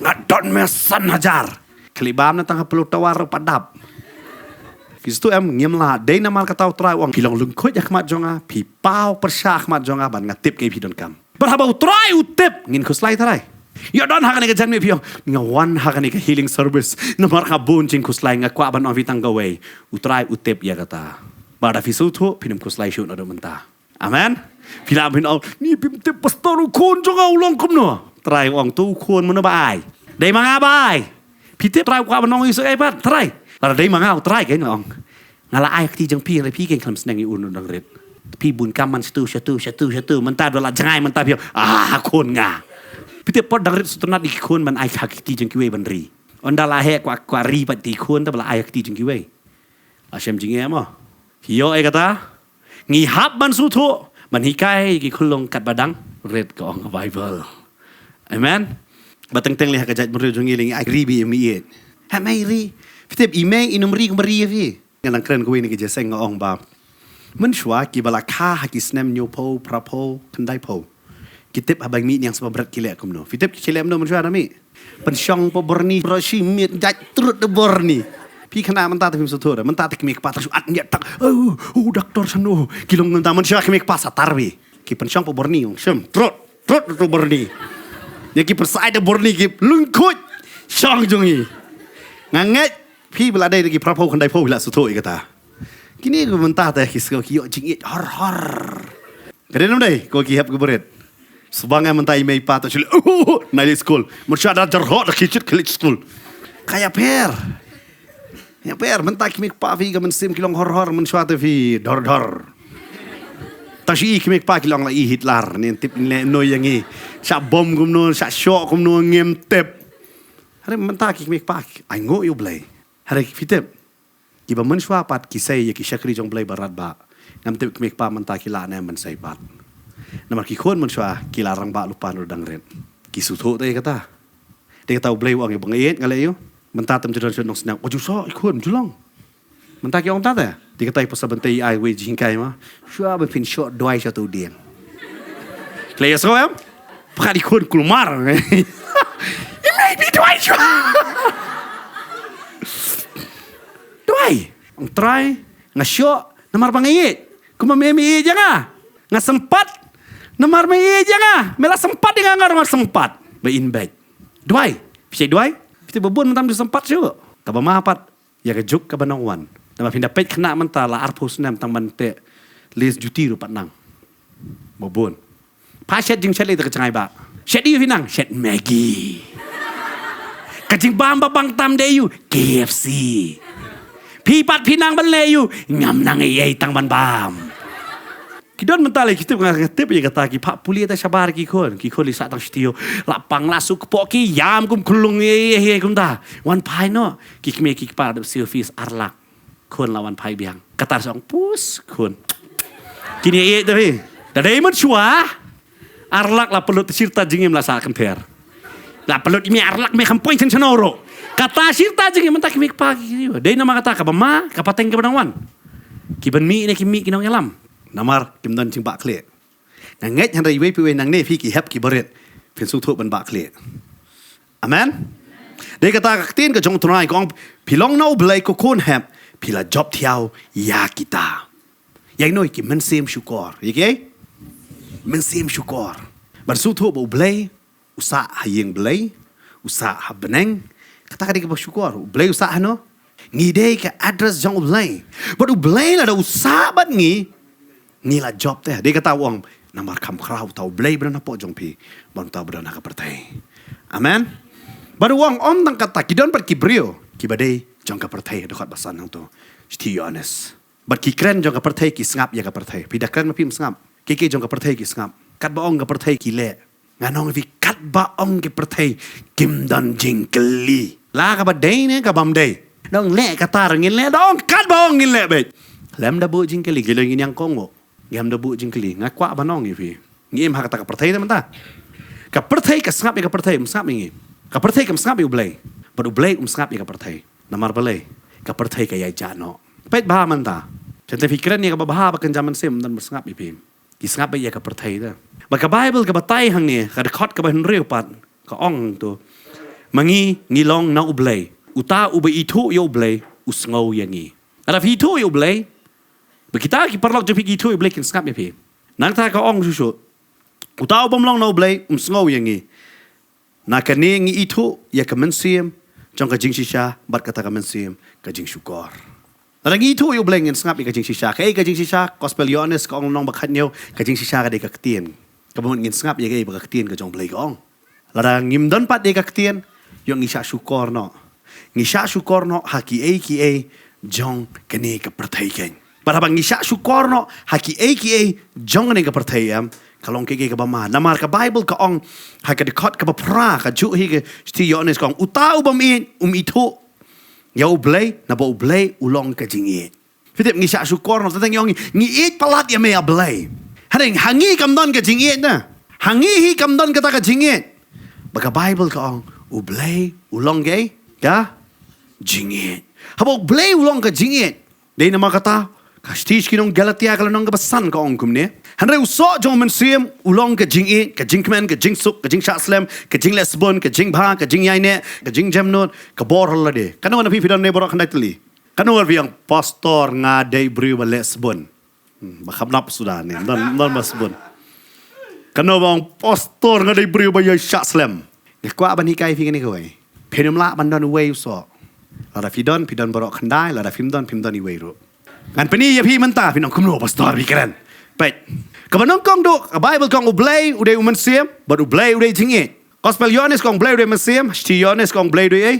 Nga don me san hajar. Khlem bam na tang ha Pluto ruh pat dap. Phi sngewthuh em, ngim lah, dei namar kata u Trai u ong phi long lyngkhuid ha khmat jong nga, phi paw pyrshah ha khmat jong nga, bad nga tip kaei phi donkam. Bad haba u Trai u tip, ngin khuslai trai. Ïoh don ha kane ka janmiet phi ong, nga wan ha kane ka healing service namar nga bun jingkhuslai, nga kwah ban ong phi tang kawei. U Trai u tip ïa kata. Bad lada phi sngewthuh, phin ym khuslai shuh naduh mynta. Amen. Phi lah phin ong, ni phim tip pastor, u khun jong nga u long kumno. Trai u ong, to u khun mano ba ai? Dei ma nga ba ai. Phi tip Trai u kwah ban ong ïa u shu ai pat, Trai. Lada dei ma nga u Trai kein nga ong, nga la ai ha kti jong phi, hynrei phi kein khlem sneng ïa u, u dang rit. Phi bun kam man shatu shatu shatu shatu, mynta da la jngai mynta phi ong, ah, khun nga. Phi tip pat dang rit sngewtynnat ïa ki khun ban ai ha kti jong kiwei ban ri. Ynda la heh kwah, kwah ri pat ki khun, te ba la ai ha kti jong kiwei. La shem jingeh mo. Ïoh ïa kata. Ngi hap ban sngewthuh, ban hikai ïa ki khyllung katba dang rit, ka ong ka Baibl. Amen. Ba teng teng lei ha ka jaitbynriew jong ngi lei ngi ai ri bad ïa i mei ïeit. Hap mei ri. Phi tip i mei in ym ri kumba ri ïa phi. Nga dang kren kawei na ka jingïaseng, nga ong ba mynshuwa kiba la kha ha ki snem hynñiewphew, phraphew, khyndaiphew, ki tip haba mih niang sha ba bret ki leh kumno. Phi tip ki leh kumno mynshuwa da mih? Pynshong paw byrni, brush miet, jait trut da byrni. Phi khynnah mynta te phim sngewthuh re, mynta te ki kmie kpa te shu at ngiat tak. Oh, oh, doktor shano. Ki long mynta, mynshuwa ki kmie kpa sa tar bha. Ki pynshong paw byrni, ong shim, trut, trut da byrni. Ïa ki pynshai da byrni ki lyngkhuid shong jong ngi. Nga ngeit phi ba la dei da ki phraphew khyndaiphew phi la sngewthuh ïa kata. Kine ki mynta te ki sngew ki ïoh jingïeit hor hor. Ka dei ne ym dei, ko ki hep ki barit. Sbang em mynta i mei i pa to shu leh, oh, nai leit skul. Mynshuwa da jyrhoh da khie shit khie leit skul. Ka ïapher. Ïapher, mynta ki mei ki pa phi ka mynsiem ki long hor hor, mynshuwa te phi dor dor. Tang shu i ki mei ki pa ki long la i Hitler, ne tip ne noh ïa ngi. Shah bom kumno, shah shoh kumno ngim tip. Hynrei mynta ki mei ki pa ki ainguh ïa U Blei. Hynrei phi tip, kiba mynshuwa pat ki sei ïa ki shakri jong U Blei ba radbah. Ngam tip ki mei ki pa mynta ki lah ne em ban sei pat. Namar ki khun mynshuwa ki la rangbah lypa naduh dang rit. Ki sngewthuh te ïa kata. Te kata U Blei u ong ïa ba nga ïeit nga leh ïa u. Mynta te ym ju don shuh nongsynñiang. Wat ju soh i khun, ym ju long. Mynta ki ong mynta te. Te kata i Pastor Bynta i ai wei jinghikai ma. Shuwa ba phin shoh duwai sha uto u dieng. Khlem ïa soh em? Pyrkhat i khun kulmar. I mei phi duwai shuwa. Duwai. Ong Trai, nga shoh namar ba nga ïeit. Kumba me me ïeit ïa nga. Nga sympat namar me ïeit ïa nga. Me la sympat ïa nga, nga ruh nga sympat. Ba in beit. Duwai. Phi shait duwai? Phi tip ba bun mynta ym ju sympat shuh. Kaba ma pat, ïa ka juk kaba nongwan. Namar phin da peit khynnah mynta la arphew snem tang ban teh list duty ruh pat nang. Ba bun. Pha shet jingshet lei te ka jngai ba. Shet aïu phi nang? Shet Maggi. Ka jingbam ba bang tam dei aïu? K F C. Phi pat phi nang ban leh aïu? Ngam nang ei ei tang ban bam. Ki don mynta lei ki tip, nga tip ïa kata, ki phah pule ta shabar ki khun, ki khun lei sah tang shtiew. La pang la suk kpoh ki ïam kum khunlung ei ei ei kumta. Wan phai noh. Ki kmie ki kpa dep siew fees ar lak. Khun la wan phai biang. Kata sa ong pus khun. Kine ei ei ta phi. Da dei mynshuwa. Ar lak la pynlut shirta jingim la sah kynthei. La pynlut i mei ar lak, mei kham poi shen shano ruh. Kata shirta jingim mynta ki mei kpa ki. Dei namar kata kaba ma, ka pateng kaba nang wan. Ki ban mih ne ki mih ki nongïalam. Namar kim don jingbah khlieh. Nga ngeit hynrei iwei pa iwei nangne phi ki hep ki barit phin sngewthuh ban bah khlieh. Amen. Dei kata ka ktien ka jong U Trai ka ong, phi long na U Blei ko khun hep, phi la jop thiaw ïa kita. Ïa ino? Ïa ki mynsiem shukor. Ïa ki? Mynsiem shukor. Ban sngewthuh ba U Blei u sah ha ïing blei, u sah ha bneng. Kata ka dei kaba shukor. U Blei u sah hano? Ngi dei ka address jong U Blei. Bad U Blei lada u sah bad ngi, ngi la jop te. Dei kata u ong, namar kham khraw uta U Blei ba don hapoh jong phi bad uta ba don ha ka pyrthei. Amen. Bad u ong ym tang kata, ki don bad ki briew kiba dei jong ka pyrthei, dkhot ba san hangto. Shithi Ïoannis. Bad ki kren jong ka pyrthei ki sngap ïa ka pyrthei. Phi da kren ma phim sngap. Ki ki jong ka pyrthei ki sngap. Katba ong ka pyrthei ki leh. Ngan ong ïa phi katba ong ki pyrthei kim don jingkylli. La kaba dei ne kabym dei. Dang leh kata ruh ngin leh, dang katba ong ngin leh beit. Lem da buh jingkylli, ki leh ngin ïa kong. Ngim da buh jingkylli, nga kwah ban ong ïa phi. Ngi im ha kata ka pyrthei te mynta. Ka pyrthei ka sngap ïa ka pyrthei, um sngap ïa ngi. Ka pyrthei kam sngap ïa U Blei. Bad U Blei um sngap ïa ka pyrthei. Namar balei? Ka pyrthei ka ïaid jah noh. Peit bha mynta. Te phi kren ïa kaba bha ba kynja mynsiem, ym don ba sngap ïa phi. Ki sngap beit ïa ka pyrthei te. Bad ka Baibl ka batai hangne, ka dkhot kaba hynriew pat, ka ong to. Ma ngi, ngi long na U Blei. Uta uba ithuh ïa U Blei, u sngew ïa ngi. Lada phi ithuh ïa U Blei, ba kita ki paralok jong phi ki ithuh ïa U Blei kin sngap ïa phi. Nangta ka ong shuh shuh. Uta ubym long na U Blei, um sngew ïa ngi. Na kane ngi ithuh ïa ka mynsiem jong ka jingshisha bad kata ka mynsiem ka jingshukor. Lada ngi ithuh ïa U Blei ngin sngap ïa ka jingshisha. Kaei ka jingshisha? Gospel Ïoannis ka ong lynnong ba khathynñiew, ka jingshisha ka dei ka ktien. Kaba mut ngin sngap ïa kaei ba ka ktien ka jong U Blei ka ong. Lada ngim don pat ïa ka ktien, ïoh ngi shah shukor noh. Ngi shah shukor noh ha kiei kiei jong kane ka pyrthei keiñ. Bad haba ngi shah shukor noh ha kiei kiei jong kane ka pyrthei em, ka long kaei kaba ma. Namar ka Baibl ka ong ha ka dkhot kaba phra, ka juh hi ka shithi Ïoannis, ka ong uta ubym ïeit um ithuh ïa U Blei, naba U Blei u long ka jingïeit. Phi tip ngi shah shukor noh, tang ngi ong ngi ïeit palat ïa me A Blei. Hynrei ha ngi kam don ka jingïeit na. Ha ngi hi kam don kata ka jingïeit. Ba ka Baibl ka ong U Blei u long kaei? Ka jingïeit. Haba U Blei u long ka jingïeit. Dei namar kata ka shithi sha ki nong Galatia ka lynnong kaba san ka ong kumne. Hynrei u soh jong u mynsiem u long ka jingïeit, ka jingkmen, ka jingsuk, ka jingshah slem, ka jingleh sbun, ka jingbha, ka jingïaineh, ka jingjemnud, ka bor ha lade. Katno na phi phi don ne baroh khyndai tylli? Katno ngan ong pastor nga dei briew ba leh sbun. Hmm, ba kham nap suda ne, don don ba sbun. Katno ba ong pastor nga dei briew ba ïa shah slem. Nga kwah ban hikai phi kane kawei. Phin ym lah ban don uwei u soh. Lada phi don, phi don baroh khyndai, lada phim don, phim don iwei ruh. Ngan pyni ïa phi mynta, phin ong kumno pastor phi kren. Peit. Kaba nyngkong duh, ka Baibl ka ong U Blei u dei u mynsiem, bad U Blei u dei jingïeit. Gospel Ïoannis ka ong U Blei u dei mynsiem, shithi Ïoannis ka ong U Blei u dei ei?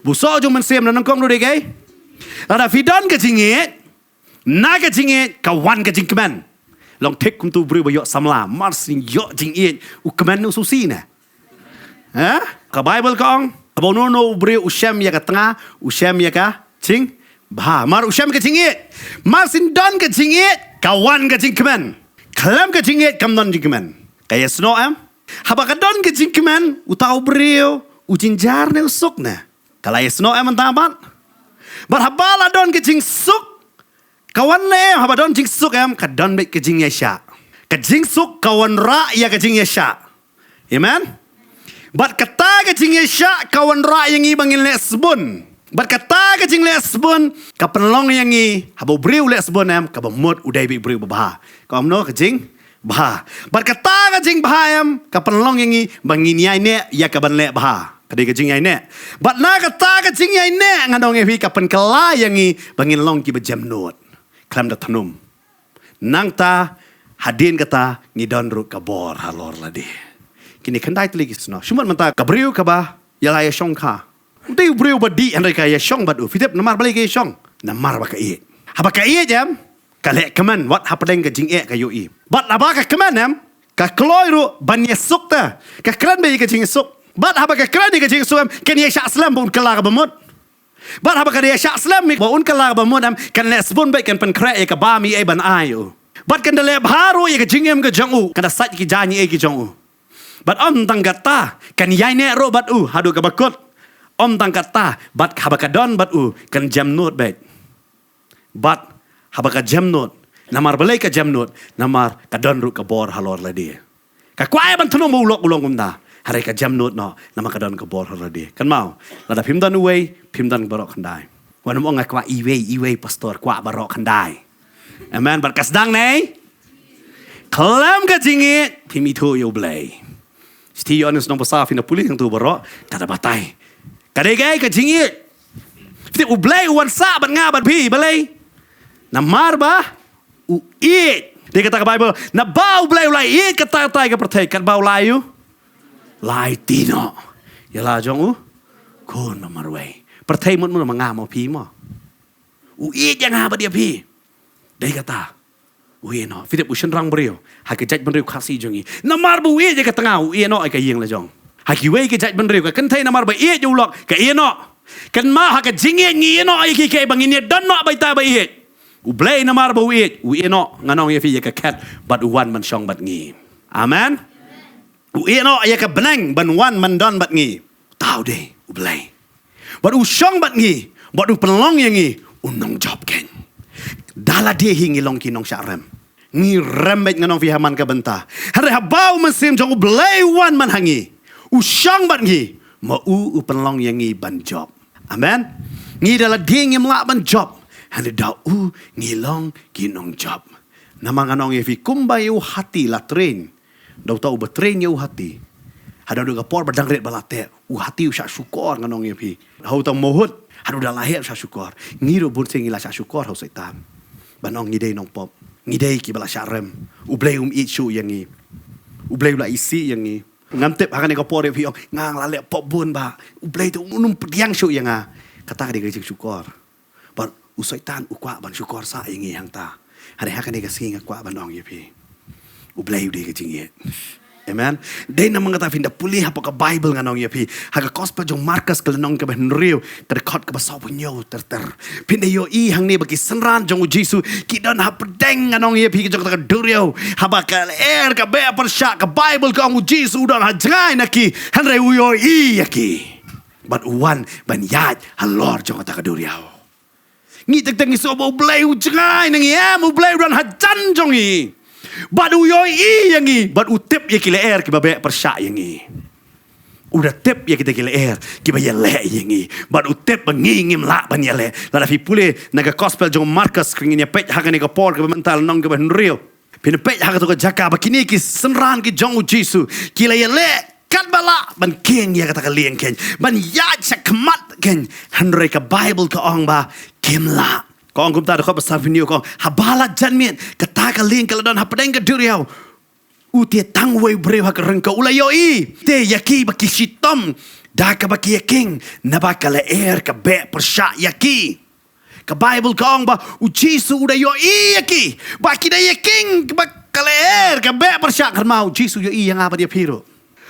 Ba u soh jong u mynsiem na nyngkong ruh dei kaei? Lada phi don ka jingïeit, na ka jingïeit ka wan ka jingkmen. Long thik kumta u briew ba ïoh samla, mar shu ïoh jingïeit u kmen u sngewsih ne. Ha? Ka Baibl ka ong, haba uno uno u briew u shem ïa ka tnga, u shem ïa ka jingbha. Mar u shem ka jingïeit. Mar shu don ka jingïeit, ka wan ka jingkmen. Khlem ka jingïeit kam don jingkmen. Ka ïasnoh em? Haba ka don ka jingkmen, uta u briew u jynjar ne u suk ne? Ka la ïasnoh em mynta pat? Bad haba la don ka jingsuk, ka wan ne em? Haba don jingsuk em, ka don beit ka jingïaishah. Ka jingsuk ka wanrah ïa ka jingïaishah. Amen? Bad kata ka jingïaishah ka wanrah ïa ngi ba ngin leh sbun. Bad kata ka jingleh sbun ka pynlong ïa ngi, haba u briew u leh sbun em, kaba mut u dei beit u briew ba bha. Ka ong kumno? Ka jing bha. Bad kata ka jingbha em, ka pynlong ïa ngi ba ngin ïaineh ïa ka ban leh bha. Ka dei ka jingïaineh. Bad na kata ka jingïaineh ngan ong ïa phi ka pynkylla ïa ngi ba ngin long kiba jemnud. Khlem da thnum. Nangta hadien kata ngi don ruh ka bor halor lade. Kine khyndai tylli ki snoh. Shu mut mynta ka briew kaba ïa la ïashong kha. Utai u briew ba dih hynrei ka ïashong bad u. Phi tip namar balei ka ïashong? Namar ba ka ïeit. Haba ka ïeit em, ka leh kmen, wat hapdeng ka jingeh ka ïohi. Bad haba ka kmen em, ka kloi ruh ban ïasuk te. Ka kren beit ïa ka jingsuk. Bad haba ka kren ïa ka jingsuk em, kan ïashah slem ba un kylla kaba mut. Bad haba ka ïashah slem ba un kylla kaba mut em, kan leh sbun beit, kan pynkhreh ïa ka bam ei ei ban ai u. Bad kan da leh bha ruh ïa ka jingim ka jong u, kan da sait ki jaiñ ei ei ki jong u. Bad ym tang kata, kan ïaineh ruh bad u haduh kaba kut. Ym tang kata, bad haba ka don bad u kan jemnud beit. Bad haba ka jemnud, namar balei ka jemnud? Namar ka don ruh ka bor halor lade. Ka kwah ïa ban thnum ba u lok u long kumta, hynrei ka jemnud noh, namar ka don ka bor halor lade. Kynmaw, lada phim don uwei, phim don baroh khyndai. Wat nym ong nga kwah iwei, iwei pastor, kwah baroh khyndai. Amen. Bad ka sdang ne, khlem ka jingïeit phim ithuh ïa U Blei. Shithi Ïoannis lynnong ba saw, phin da pule hangto baroh, ka da batai. Ka dei kaei? Ka jingïeit. Phi tip U Blei u wan sah bad nga bad phi, balei? Namar ba u ïeit. Dei kata ka Baibl, naba U Blei u la ïeit katta katta ïa ka pyrthei, katba u la ïoh, la aiti noh ïa la jong u Khun ba marwei. Pyrthei mut mut ma nga ma phi mo. U ïeit ïa nga bad ïa phi. Dei kata. U ïehnoh. Phi tip u shynrang briew ha ka jaitbynriew Khasi jong ngi, namar ba u ïeit ïa ka tnga, u ïehnoh ïa ka ïing la jong. Ha kiwei ki jaitbynriew ka kynthei namar ba ïeit ïa u lok ka ïehnoh. Kynmaw, ha ka jingïeit ngi ïehnoh ïa ki, kaei ba ngin ïa don noh ba ita ba ïeit. U Blei namar ba u ïeit, u ïehnoh, ngan ong ïa phi, ïa ka khet bad u wan ban shong bad ngi. Amen. U ïehnoh ïa ka bneng ban wan ban don bad ngi. Uta u dei U Blei. Bad u shong bad ngi, bad u pynlong ïa ngi u nongjop keiñ. Da lade hi ngi long ki nongshah rem. Ngi rem beit, ngan ong ïa phi, ha man ka bynta. Hynrei haba U Mynsiem jong U Blei u wan man ha ngi, u shong bad ngi, ma u u pynlong ïa ngi ban jop. Amen. Ngi da lade ngim lah ban jop, hynrei da u ngi long ki nongjop. Namar ngan ong ïa phi, kumba ïa u hati la train. Da uta uba train ïa u hati, haduh ka por ba dang rit ba la teh, u hati u shah shukor, ngan ong ïa phi. Ha uta u mohut, haduh da la heh u shah shukor. Ngi ruh bun sien ngi la shah shukor ha u Soitan, ban ong ngi dei nongpop, ngi dei kiba la shah rem. U Blei um ïeit shuh ïa ngi. U Blei u la isih ïa ngi. Ngam tip ha kane ka por ïa phi ong, nga la leh pop bun bha, U Blei te um pdiang shuh ïa nga. Kata ka dei ka jingshukor. Bad u Soitan u kwah ban shukor sah ïa ngi hangta. Hynrei ha kane ka sngi nga kwah ban ong ïa phi, U Blei u dei ka jingïeit. Amen. Dei namar kata phin da pule hapoh ka Baibl, ngan ong ïa phi, ha ka Gospel jong u Markos ka lynnong kaba hynriew, ka dkhot kaba sawphew hynñiew ter ter, phin da ïohi hangne ba ki synran jong U Jisu ki don hapdeng, ngan ong ïa phi, ki jong kata ka duriaw. Haba ka lyer ka beh pyrshah, ka Baibl ka ong U Jisu u don ha jngai na ki, hynrei u ïohi ïa ki. Bad u wan ban ïaid halor jong kata ka duriaw. Ngi teng teng ngi sngew ba U Blei u jngai na ngi, em, U Blei u don hajan jong ngi. Bad u ïohi ïa ngi, bad u tip ïa ki lyer kiba beh pyrshah ïa ngi. U da tip ïa kita ki lyer kiba ïaleh ïa ngi. Bad u tip ba ngi ngim lah ban ïaleh. Lada phi pule na ka Gospel jong u Markos, ka ngin ïa peit ha kane ka por kaba mynta, lynnong kaba hynriew. Phin peit ha kata ka jaka ba kine ki synran ki jong U Jisu ki la ïaleh katba lah ban kieng ïa kata ka lieng keiñ, ban ïaid sha khmat keiñ. Hynrei ka Baibl ka ong ba kim lah. Ka ong kumta, dkhot ba sawphew hynñiew ka ong, haba la janmiet, kata ka lieng ka la don hapdeng ka duriaw. U te tang uwei u briew ha ka ryngkew, u la ïohi te ïa ki ba ki shitom da kaba ki ïakieng, naba ka lyer ka beh pyrshah ïa ki. Ka Baibl ka ong ba U Jisu u da ïohi ïa ki ba ki da ïakieng ba ka lyer ka beh pyrshah. Kynmaw, U Jisu u ïohi ïa nga bad ïa phi ruh.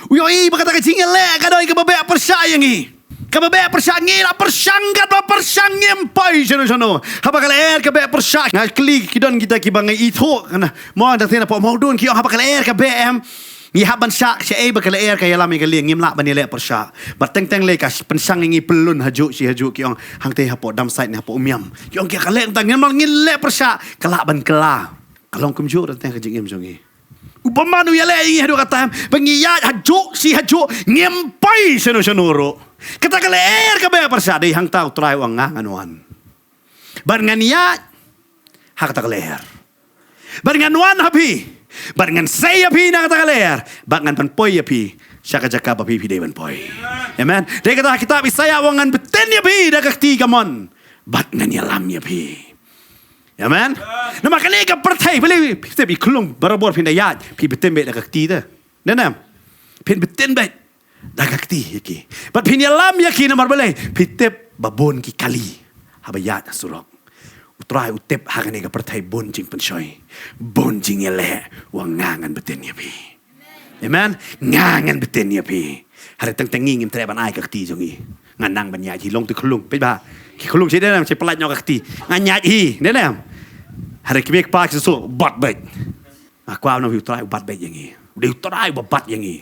U ïohi ba kata ka jingïaleh ka dei kaba beh pyrshah ïa ngi. Kaba beh pyrshah, ngi la pyrshang katba pyrshang, ngim poi shano shano. Haba ka lyer ka beh pyrshah, nga kylli, ki don kita kiba nga ithuh, kane, mo, da teng na pok Mawdun, ki ong haba ka lyer ka beh, em, ngi hap ban shah shaei ba ka lyer ka ïalam ïa ka lieng, ngim lah ban ïaleh pyrshah. Bad teng teng lei ka pynshang ïa ngi pyllun hajuh shi hajuh, ki ong hangtei hapoh Damsait ne hapoh Umiam. Ki ong ki ka leh tang, ngim lah, ngin leh pyrshah, ka lah ban kylla. Ka long kumjuh ruh teng ka jingim jong ngi. U bymman u ïaleh ïa ngi haduh katta, em, ba ngi ïaid hajuh shi hajuh, ngim poi shano shano ruh. Kata ka lyer ka beh pyrshah, dei hangta U Trai u ong, nga ngan wan. Bad ngan ïaid ha kata ka lyer. Bad ngan wan ha phi. Bad ngan sei ïa phi na kata ka lyer. Bad ngan pynpoi ïa phi sha ka jaka ba phi, phi dei ban poi. Amen. Dei kata ha kitab Isaïah u ong, ngan btin ïa phi da ka kti kamon. Bad ngan ïalam ïa phi. Amen. Namar kane ka pyrthei, phi leh, phi tip, i khlung barabor phin da ïaid, phi btin beit da ka kti te. Ne, ne. Phin btin beit da ka kti ïa ki. Bad phin ïalam ïa ki namar balei? Phi tip ba bun ki kali haba ïaid ha surok. U Trai u tip ha kane ka pyrthei bun jingpynshoi, bun jingïaleh, u ong nga ngan btin ïa phi. Amen. Nga ngan btin ïa phi. Hynrei teng teng ngi ngim treh ban ai ka kti jong ngi. Nga nang ban ïaid hi, long te khlung. Peit bha. Ki khlung shi dei, shi pyllait noh ka kti. Nga ïaid hi, ne ne. Hynrei ki mei kpa ki shu bat beit. Nga kwah ban ong ïa phi, U Trai u bat beit ïa ngi. U dei U Trai uba bat ïa ngi.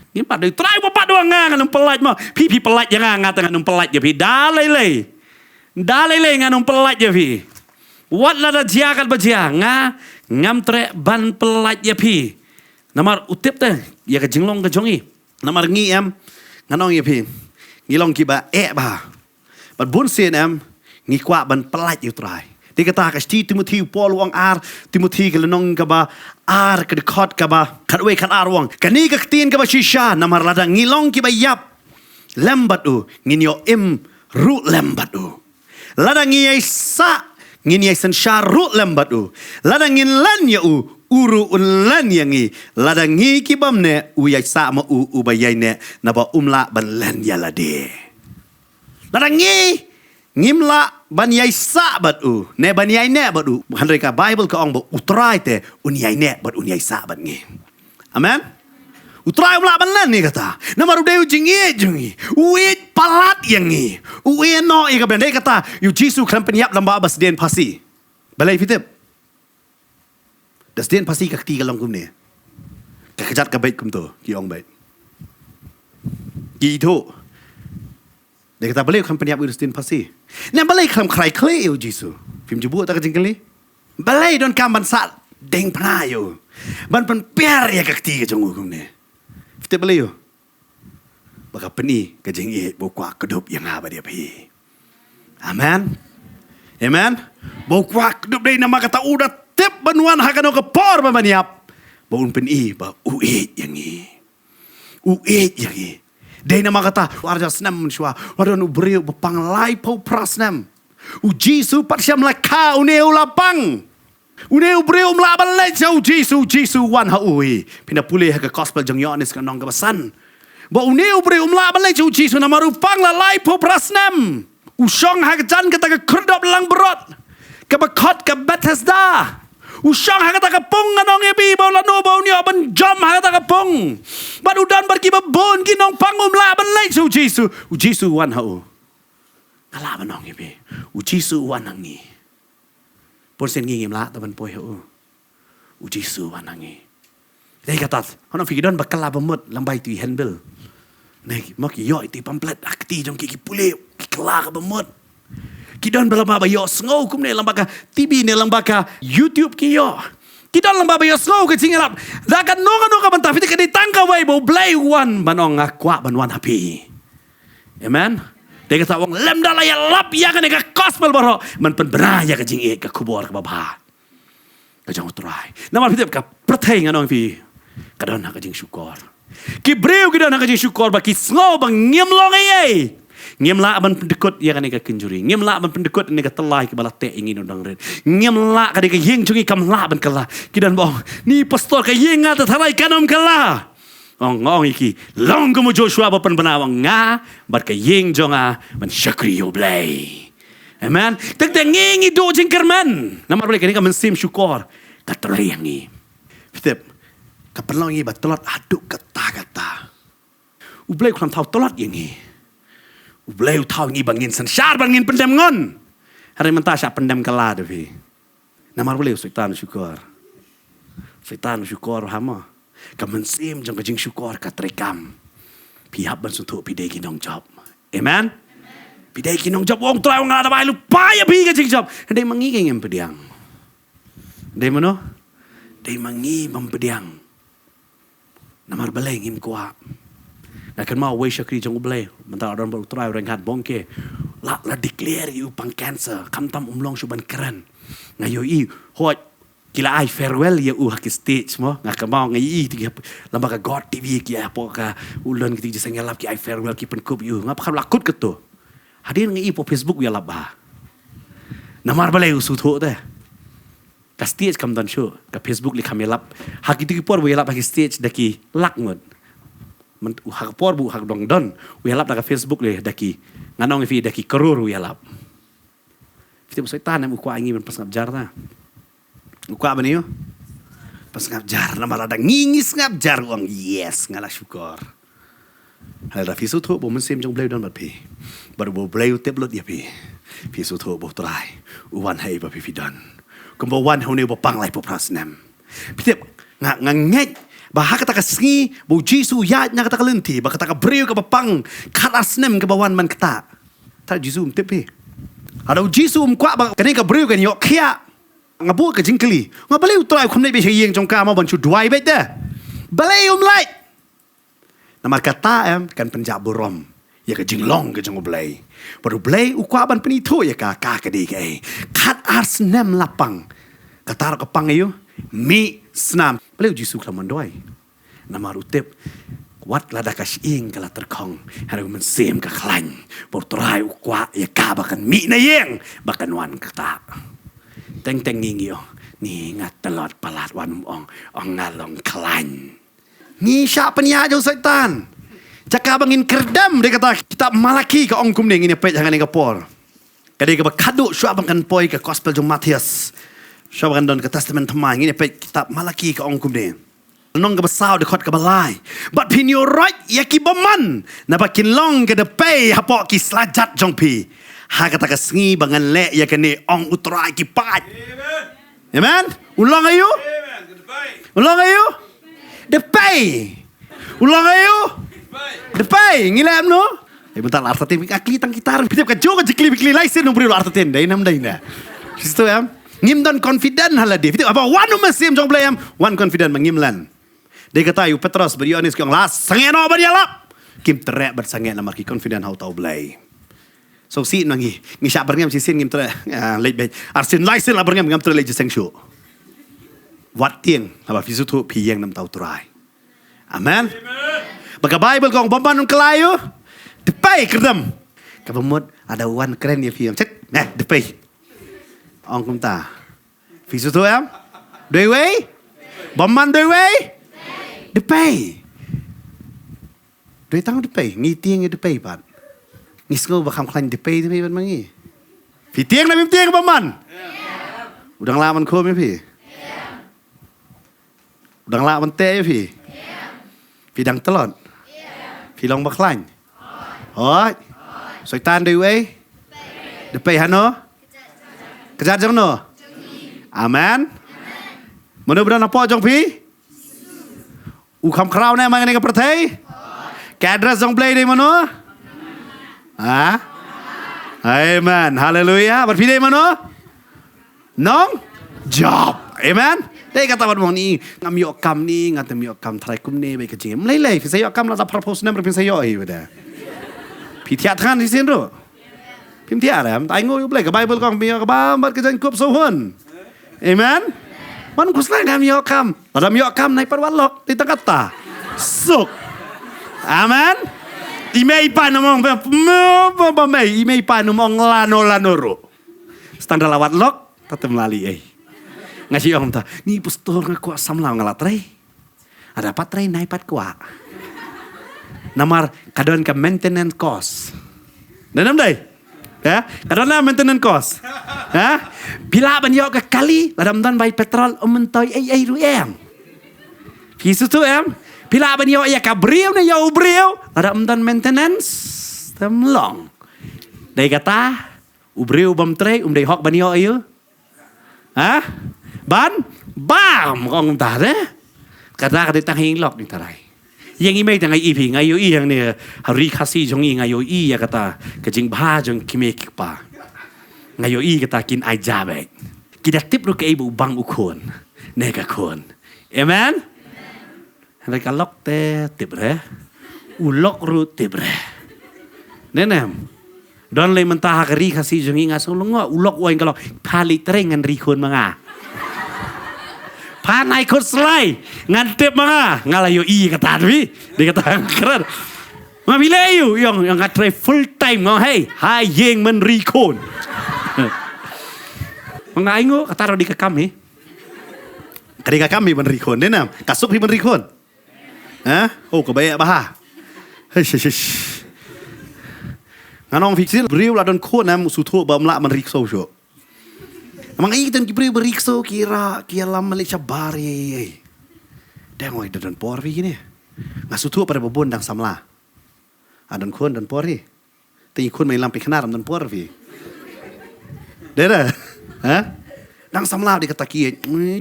Ngim pat, dei U Trai uba bat, u ong nga ngan ym pyllait mo. Phi, phi pyllait ïa nga, nga te ngan ym pyllait ïa phi. Da lei lei. Da lei lei ngan ym pyllait ïa phi. Wat lada jia katba jia, nga ngam treh ban pyllait ïa phi. Namar u tip te ïa ka jinglong ka jong ngi. Namar ngi, em, ngan ong ïa phi, ngi long kiba eh bha. Bad bun sien, em, ngi kwah ban pyllait ïa U Trai. Te kata ha ka shithi Timothi, u Paul u ong, ar Timothi ka lynnong kaba ar, ka dkhot kaba khatwei, khatar, u ong, kane ka ktien kaba shisha, namar lada ngi long kiba ïap lem bad u, ngin ïoh im ruh lem bad u. Lada ngi ïai sah, ngin ïai synshar ruh lem bad u. Lada ngin len ïa u, u ruh un len ïa ngi. Lada ngi ki bym neh, u ïai sah ma u uba ïai neh, naba um lah ban len ïa lade. Lada ngi, Ngim lah ban ïai sah bad u, ne ban ïai neh bad u. Hynrei ka Baibl ka ong ba U Trai te un ïai neh bad un ïai sah bad ngi. Amen. U Trai um lah ban len ïa kata. Namar u dei u jingïeit jong ngi. U ïeit palat ïa ngi. U ïeit noh ïa ka bneng. Dei kata, ïa u Jisu khlem pynïap lyngba ba sdien phasi. Balei phi tip? Da sdien phasi ka kti ka long kumne. Ka kjat ka beit kumto, ki ong beit. Ki ithuh. Dei kata balei u khlem pynïap ïa u da sdien phasi? Ne balei khlem krai khleh ïa u Jisu? Phim ju buh ta ka jingkylli. Balei donkam ban sah diengphna ïa u? Ban pynper ïa ka kti ka jong u kumne. Phi tip balei ïa u? Ba ka pyni ka jingïeit ba u kwah kdup ïa nga bad ïa phi. Amen. Amen. Ba u kwah kdup dei namar kata u da tip ban wan ha kano ka por ban ban ïap. Ba un pyni ba u ïeit ïa ngi. U ïeit ïa ngi. Dei namar kata, ar hajar snem mynshuwa, la don u briew ba pang laiphew phra snem. U Jisu pat shym la kha, une u la pang. Une u briew um lah ban leit sha u Jisu, u Jisu u wan ha u hi. Phin da pule ha ka gospel jong Ïoannis ka lynnong kaba san. Ba une u briew um lah ban leit sha u Jisu namar u pang la laiphew phra snem. U shong ha ka jan kata ka khyrdop langbrot, kaba khot ka Bethesda. U shong ha kata ka pung, ngan ong ïa phi ba lano ba un ïoh ban jam ha kata ka pung. Bad u don bad kiba bun ki nongpang, um lah ban leit sha u Jisu. U Jisu u wan ha u. Nga lah ban ong ïa phi, u Jisu u wan ha ngi. Bunsien ngi ngim lah te ban poi ha u. U Jisu u wan ha ngi. Dei kata, hano phi, ki don ba kylla ba mut lyngba itu i handbill. Ne, mo ki ïoh itu i pamphlet, ha kti jong ki, ki pule, ki kylla ka ba mut. Ki don ba lyngba ba ïohsngew kumne lyngba ka T V ne lyngba ka YouTube ki ïoh. Ki don lyngba ba ïohsngew ka jingïalap. Da kano kano ka bynta, phi tip, ka dei tang kawei ba U Blei u wan ban ong nga kwah ban wan ha phi. Amen. Dei kata u ong lymda la ïalap ïa kane ka gospel baroh, ban pynbna ïa ka jingïeit, ka khubor kaba bha ka jong U Trai. Namar phi tip, ka pyrthei, ngan ong ïa phi, ka don ha ka jingshukor. Ki briew ki don ha ka jingshukor ba ki sngew ba ngim long ei ei. Ngim lah ban pyndykut ïa kane ka kynjuri. Ngim lah ban pyndykut ïa kane ka tyllai kaba la teh ïa ngi na u dang rit. Ngim lah, ka dei ka ïing jong ngi, kam lah ban kylla. Ki don ba ong, ni pastor, ka ïing nga te tharai kan ym kylla. Ong, ong ïa ki, long kum u Joshua ba pynbna, ong nga bad ka ïing jong nga ban shakri ïa U Blei. Amen. Teng teng ngi ngi duh jingkyrmen. Namar balei? Kane ka mynsiem shukor ka trei ïa ngi. Phi tip, ka pynlong ïa ngi ba tlot haduh katta katta. U Blei u khlem thaw tlot ïa ngi. U Blei u thaw ïa ngi ba ngin synshar, ba ngin pyndem ngon. Hynrei mynta shah pyndem kylla da phi. Namar balei? U Soitan u shukor. Soitan u shukor ha mo. Ka mynsiem jong ka jingshukor ka treikam. Phi hap ban sngewthuh phi dei ki nongjop. Amen. Phi dei ki nongjop. Ong Trai, ong nga da bai lypa ïa phi ka jingjop. Dei ma ngi ka ngim pdiang. Dei mano? Dei ma ngi bym pdiang. Namar balei? Ngim kwah. Nga kynmaw uwei shakri jong U Blei, mynta la don bad U Trai, u Reinhard Bonnke. La, la declare ïa u pang cancer, khamtam um long shuh ban kren. Nga ïohi, hooid, ki la ai farewell ïa u ha ki stage mo. Nga kynmaw nga ïohi te ki hap, lyngba ka God T V ki ai hapoh ka, u lon ki te ki jingïalap, ki ai farewell, ki pynkup ïa u. Nga pyrkhat la kut kato. Hadien nga ïohi hapoh Facebook u ïalap bha. Namar balei? U sngewthuh te. Ka stage kam don shuh, ka Facebook lei kam ïalap. Ha kito ki por ba u ïalap ha ki stage da ki lak ngut. Myn-, ha ka por ba u, ha ka dang don, u ïalap da ka Facebook lei da ki, ngan ong ïa phi, da ki klur u ïalap. Phi tip u Soitan em u kwah ïa ngi ban pynsngap jar ta. U kwah ban ïa u pynsngap jar, namar lada ngi, ngi sngap jar, u ong, yes, nga la shukor. Hynrei lada phi sngewthuh ba u Mynsiem jong U Blei u don bad phi, bad ba U Blei u tip lut ïa phi, phi sngewthuh ba U Trai u wan ha ei ba phi, phi don. Kumba u wan ha une uba pang laiphew phra snem. Phi tip, nga, nga ngeit ba ha kata ka sngi ba u Jisu u ïaid na kata ka lynti, ba kata ka briew kaba pang khatar snem kaba wan ban ktah, ta u Jisu um tip phi? Lada u Jisu um kwah ba kane ka briew kan ïoh khiah, nga buh ka jingkylli, nga, balei U Trai u khlem leit beit sha ïing jong ka mo ban shu duwai beit te? Balei um leit? Namar kata em kan pynjah burom ïa ka jinglong ka jong U Blei. Bad U Blei u kwah ban pynithuh ïa ka, ka, ka dei kaei. Khatar snem la pang. Kata ruh ka pang ïa u mih snam. Balei u Jisu khlem wan duwai? Namar u tip, wat lada ka shyieng ka la tyrkhong, hynrei u mynsiem ka khlaiñ. Bad U Trai u kwah ïa ka ba kan mih na ïing, ba kan wan ktah. Teng teng ngi ngi ong, ni nga tlot palat, wat nym ong, ong nga long khlaiñ. Ngi shah pynïaid ïa u Soitan. Jaka ba ngin kyrdem, dei kata kitab Malaki ka ong kumne, ngin ïa peit ha kane ka por. Ka dei kaba khadduh shuwa ban kan poi ka gospel jong Mathaios. Shuwa ban kan don ka Testament Thymmai, ngin ïa peit kitab Malaki, ka ong kumne. Lynnong kaba saw, dkhot kaba lai. Bad phin ïaroit ïa ki bymman, naba kin long ka dpei hapoh ki slajat jong phi. Ha kata ka sngi ba ngan leh ïa kane, ong U Trai ki paid. Amen. U long aïu? U long aïu? Dpei. U long aïu? Dpei. Ngi leh kumno? Ai, mynta la artatien, ka kli tang kita, phi tip ka jong ka jingkli, phi kli lai sien, u briew la artatien, dei nam dei na. Phi sngewthuh em? Ngim don confident ha lade. Phi tip haba wan u Mynsiem jong U Blei em, wan confident ba ngim len. Dei kata u Petros bad u Ïoannis ki ong, la sangeh noh ban ïalap. Kim treh ban sangeh namar ki confident ha uta U Blei. Sngewsih na ngi, ngi shah byrngem shisien ngim treh, ah, leit beit. Arsien laisien la byrngem ngam treh leit jingïaseng shuh. Wat tieng, haba phi sngewthuh phi ïeng na bynta U Trai. Amen. Ba ka Baibl ka ong bymman un kylla ïa u dpei, kyrdem. Kaba mut lada wan kren ïa phi, ong, check, neh, dpei. Ong kumta. Phi sngewthuh em? Dei wei? Bymman dei wei? Dpei. Dei tang dpei, ngi tieng ïa dpei pat. Ngi sngew ba kham khlaiñ dpei, dpei pat ma ngi. Phi tieng ne phim tieng bymman? U dang lah ban khum ïa phi? U dang lah ban teh ïa phi? Phi dang tlot? Phi long ba khlaiñ? Hooid. Soitan dei wei? Dpei hano? Kjat jong no? Amen. Mano ba don hapoh jong phi? U kham khraw ne ma ngi ne ka pyrthei? Ka address jong U Blei dei mano? Ha? Amen. Haleluya. Bad phi dei mano? Nongjop. Amen. Dei kata bad mong ni, ngam ïoh kam ni, ngam ïoh kam trai kumne, bai ka jing. Mlei lei, phi sa ïoh kam la da phar phew snem, phi sa ïoh hi bad. Phi thiah thngan shisien ruh. Phim thiah re, ai nguh ïa U Blei, ka Baibl ka ong phi ïoh ka bam bad ka jaiñkup sawhun. Amen. Man khuslai ngam ïoh kam. Lada ym ïoh kam nai pat wat lok, dei tang kata. Suk. Amen. I mei i pa num ong ba, ba, ba mei, i mei i pa num ong lano lano ruh. Standard la wat lok, ta tem lali ei. Nga shi ong ta, ni pastor nga kwah samla nga la trei. Ada pat trei nai pat kwah. Namar ka don ka maintenance cost. Dei nam dei? Ya, ka don la maintenance cost. Ya? Phi lah ban ïoh ka kali, lada ym don bai petrol, ym myntoi ei ei ruh em. Phi sngewthuh em? Phi lah ban ïoh ïa ka briew ne ïa u briew, lada ym don maintenance, tam long. Dei kata, u briew bym trei, um dei hok ban ïoh ïa u. Ha? Ban? Bam! Ka ong ta de. Kata ka dei tang hi lok ni tarai. Ïa ngi mei tang ngi ïohi, nga ïohi hangne ha ri Khasi jong ngi nga ïohi ïa kata ka jingbha jong ki mei ki kpa. Nga ïohi kata kin ai ja beit. Ki da tip ruh kaei ba u bang u khun ne ka khun. Amen? Hynrei ka lok te tip re. U lok ruh tip re. Ne nem. Don lei mynta ha ka ri Khasi jong ngi nga sngewlyngngoh. U lok u ong ka lok. Pha leit trei ngan ri khun ma nga. Pha nai khot slai ngan tip ma nga. Nga la ïohi kata dei. Dei kata kren. Ma phi leh ïa u, ïong, ïong nga trei full time nga, hei, ha ïing men ri khun. Ma nga ai nguh, kata ruh dei ka kam hi. Ka dei ka kam hi men ri khun, dei nam? Ka suk hi men ri khun. Ha? Oh, ka baik bah. Hish, hish, hish. Nga ong phi shisien, briew la don khun nam, sngewthuh ba ym lah men ri ksew shuh. Namar ngi don ki briew ba ri ksew ki rah, ki ïalam leit shabar, ei, ei, ei. Dang oi, da don por phi kine. Nga sngewthuh pat ba bun dang samla. Ha don khun don por hi. Te i khun ma i lam phi khnar ym don por phi. Dei da. Ha? Dang samla dei kata ki, eh,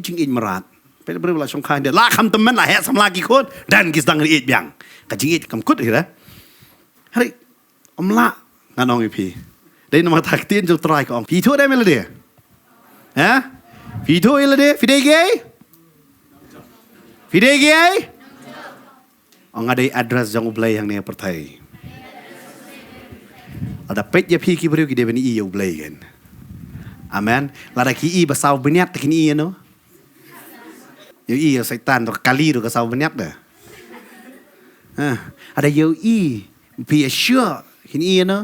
jingïeit mrad. Peit briew la shongkha dei. La kham tymmen la heh samla ki khun. Dang ki sdang ïeit biang. Ka jingïeit kam kut hi da. Hari. Ym lah ngan ong ïa phi. Dei namar kata ka ktien jong U Trai ka ong. Phi ithuh dei me lade? Ha? Phi ithuh ïa lade? Phi dei kiei? Phi dei kiei? Ong nga dei address jong U Blei hangne ha pyrthei. Lada peit ïa phi ki briew ki dei ban ïohi ïa U Blei kan. Amen. Lada ki ïohi ba saw bniat te kin ïohi ïa no? Ïohi ïa Soitan, to kali ruh ka saw bniat da. Ha, lada ïohi phi ïa shuh kin ïohi ïa no?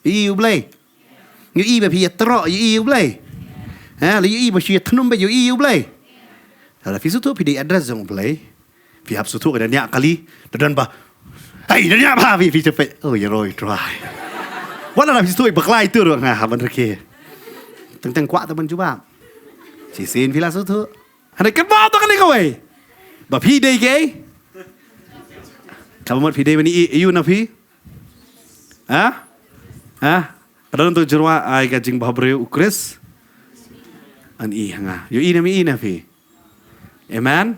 Ïohi ïa U Blei. Ïohi ba phi ïa troh, ïohi ïa U Blei. Ha, la ïohi ba shu ïa thnum ba ïohi ïa U Blei. Lada phi sngewthuh phi dei address jong U Blei. Phi hap sngewthuh ka dang ïa kali, da don ba. Hei, da ïa ba phi, phi cepat. Oh, ïa roi trai. Pat lada phi sngewthuh bakla ïa tu ruh nga ha ban rkhie. Teng teng kwah te ban jubab. Shisien phi la sngewthuh. Hynrei kynmaw tang kane kawei. Ba phi dei kaei? Ka mut phi dei ban ïohi ïa u na phi? Ha? Ha? Ka don tu jyrwa ai ka jingbhabriew u Khrist. Yn ïohi ha nga. Ïohi ne ym ïohi na phi? Amen.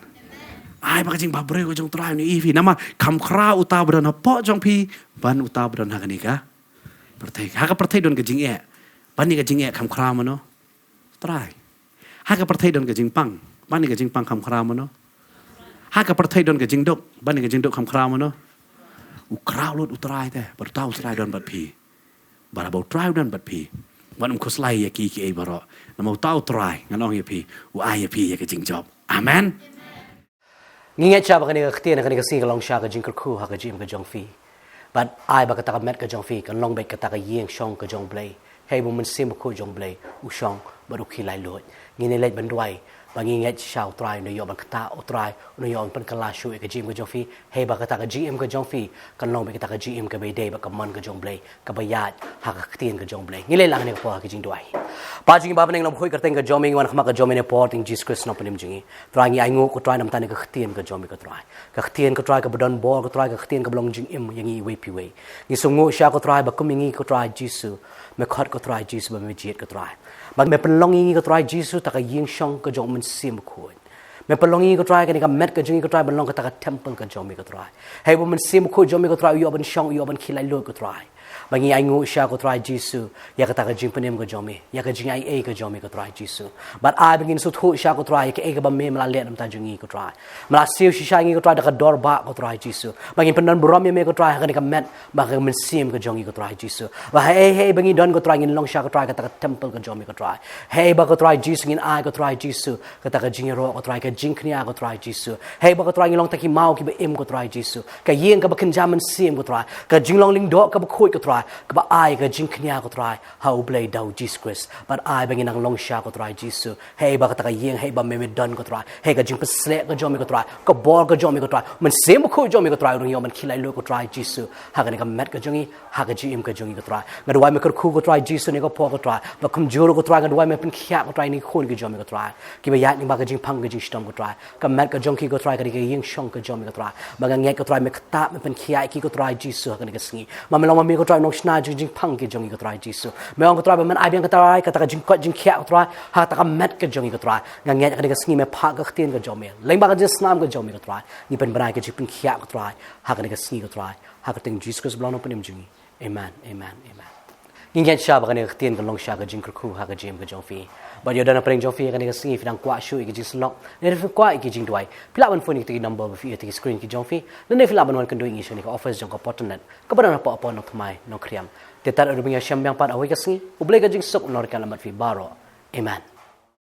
Ai ba ka jingbhabriew ka jong u Trai un ïohi ïa phi. Namar kham khraw uta ba don hapoh jong phi ban uta ba don ha kane ka pyrthei. Ha ka pyrthei don ka jingeh. Ban ïa ka jingeh kham khraw mano? Trai. Ha ka pyrthei don ka jingpang. Ban ïa ka jingpang kham khraw mano? Ha ka pyrthei don ka jingduk. Ban ïa ka jingduk kham khraw mano? U khraw lut u Trai te. Bad uta u Trai don bad phi. Bad haba u Trai u don bad phi, wat ym khuslai ïa kiei kiei baroh. Namar uta u Trai, ngan ong ïa phi, u ai ïa phi ïa ka jingjop. Amen. Ngi ngeit shwa ba kane ka ktien, kane ka sngi ka long shwa ka jingkyrkhu ha ka jingim ka jong phi. Bad ai ba kata ka met ka jong phi kan long beit kata ka ïing shong ka jong U Blei. Hei ba u Mynsiem Bakhuid jong U Blei u shong bad u khie laitluid. Ngin ïa leit ban duwai ba ngi ngeit shwa u Trai un ïoh ban ktah, u Trai un ïoh ban pynkylla shuh ïa ka jingim ka jong phi. Hei ba kata ka jingim ka jong phi kan long beit kata ka jingim kaba ïadei bad ka mon ka jong U Blei, kaba ïaid ha ka ktien ka jong U Blei. Ngi leit lang ha kane ka por ha ka jingduwai. Pa jong ngi ba ha bneng, long bakhuid kyrteng ka jong me, ngi wan khmat ka jong me ha kane ka por ha ktien Jisu Khrist nongpynim jong ngi. Trai, ngi ainguh ko Trai namar kane ka ktien ka jong me ko Trai. Ka ktien ko Trai kaba don bor ko Trai, ka ktien kaba long jingim ïa ngi iwei pa iwei. Ngi sngewnguh shwa ko Trai ba kum ïa ngi ko Trai Jisu, me khot ko Trai Jisu ba me jied ko Trai. Ba me pynlong ïa ngi ko Trai Jisu kata ka ïing shong ka jong u Mynsiem Bakhuid. Me pynlong ïa ngi ko Trai kane ka met ka jong ngi ko Trai ban long kata ka temple ka jong me ko Trai. Hei ba u Mynsiem Bakhuid jong me ko Trai u ïoh ban shong, u ïoh ban khie laitluid ko Trai. Ba ngi ainguh shwa ko Trai Jisu ïa kata ka jingpynim ka jong me, ïa ka jingaiei ka jong me ko Trai Jisu. Bad ai ba ngin sngewthuh shwa ko Trai ïa kaei kaba me me la leh na ka bynta jong ngi ko Trai. Me la siew shisha ïa ngi ko Trai da ka dor bah ko Trai Jisu. Ba ngin pyndon burom ïa me ko Trai ha kane ka met bad ka mynsiem ka jong ngi ko Trai Jisu. Ba hei hei ba ngi don ko Trai ngin long shwa ko Trai kata ka temple ka jong me ko Trai. Hei ba ko Trai Jisu ngin ai ko Trai Jisu kata ka jingïaroh ko Trai, ka jingkñia ko Trai Jisu. Hei ba ko Trai ngin long kita ki maw kiba im ko Trai Jisu. Ka ïing kaba kynja mynsiem ko Trai. Ka jinglong lyngdoh kaba khuid ko Trai, kaba ai ka jingkñia ko Trai ha U Blei da u Jisu Khrist. Bad ai ba ngin nang long shwa ko Trai Jisu. Hei ba kata ka ïing, hei ba me me don ko Trai. Hei ka jingpynshlur ka jong me ko Trai. Ka bor ka jong me ko Trai. Mynsiem Bakhuid jong me ko Trai, u dang ïoh ban khie laitluid ko Trai Jisu ha kane ka met ka jong ngi, ha ka jingim ka jong ngi ko Trai. Nga duwai me kyrkhu ko Trai Jisu ha kane ka por ko Trai. Ba kumjuh ko Trai nga duwai me pynkhiah ko Trai ïa ki khun ki jong me ko Trai, kiba ïaid lyngba ka jingpang ka jingshitom ko Trai. Ka met ka jong ki ko Trai ka dei ka ïing shong ka jong me ko Trai. Ba nga ngeit ko Trai me ktah, me pynkhiah ïa ki ko Trai Jisu ha kane ka sngi. Ba me long ma me ko Trai u nongshna jong ka jingpang ka jong ngi ko Trai Jisu. Me ong ko Trai ba men ai biang ko Trai kata ka jingkoit jingkhiah ko Trai ha kata ka met ka jong ngi ko Trai. Nga ngeit ha kane ka sngi me phah ka ktien ka jong me lyngba ka jingsnam ka jong me ko Trai. Ngi pynbna ïa ka jingpynkhiah ko Trai ha kane ka sngi ko Trai. Ha ka kyrteng Jisu Khrist ba long nongpynim jong ngi. Amen, amen, amen. Ngi ngeit shwa ba kane ka ktien kan long shwa ka jingkyrkhu ha ka jingim ka jong phi. Bad ïoh don hapdeng jong phi ha kane ka sngi phi dang kwah shuh ïa ka jingsyllok, ne phi kwah ïa ka jingduwai, phi lah ban phone ïa kita ki number ba phi ïoh ha ka screen ki jong phi. Lane phi lah ban wan kynduh ïa ngi sha kane ka office jong ka Photon Net kaba don hapoh Nongthymmai, Nongkriam. Te tad haduh ba ngin ïashem biang pat ha kawei ka sngi, U Blei ka jingsuk un long ryngkat lem bad phi baroh. Amen.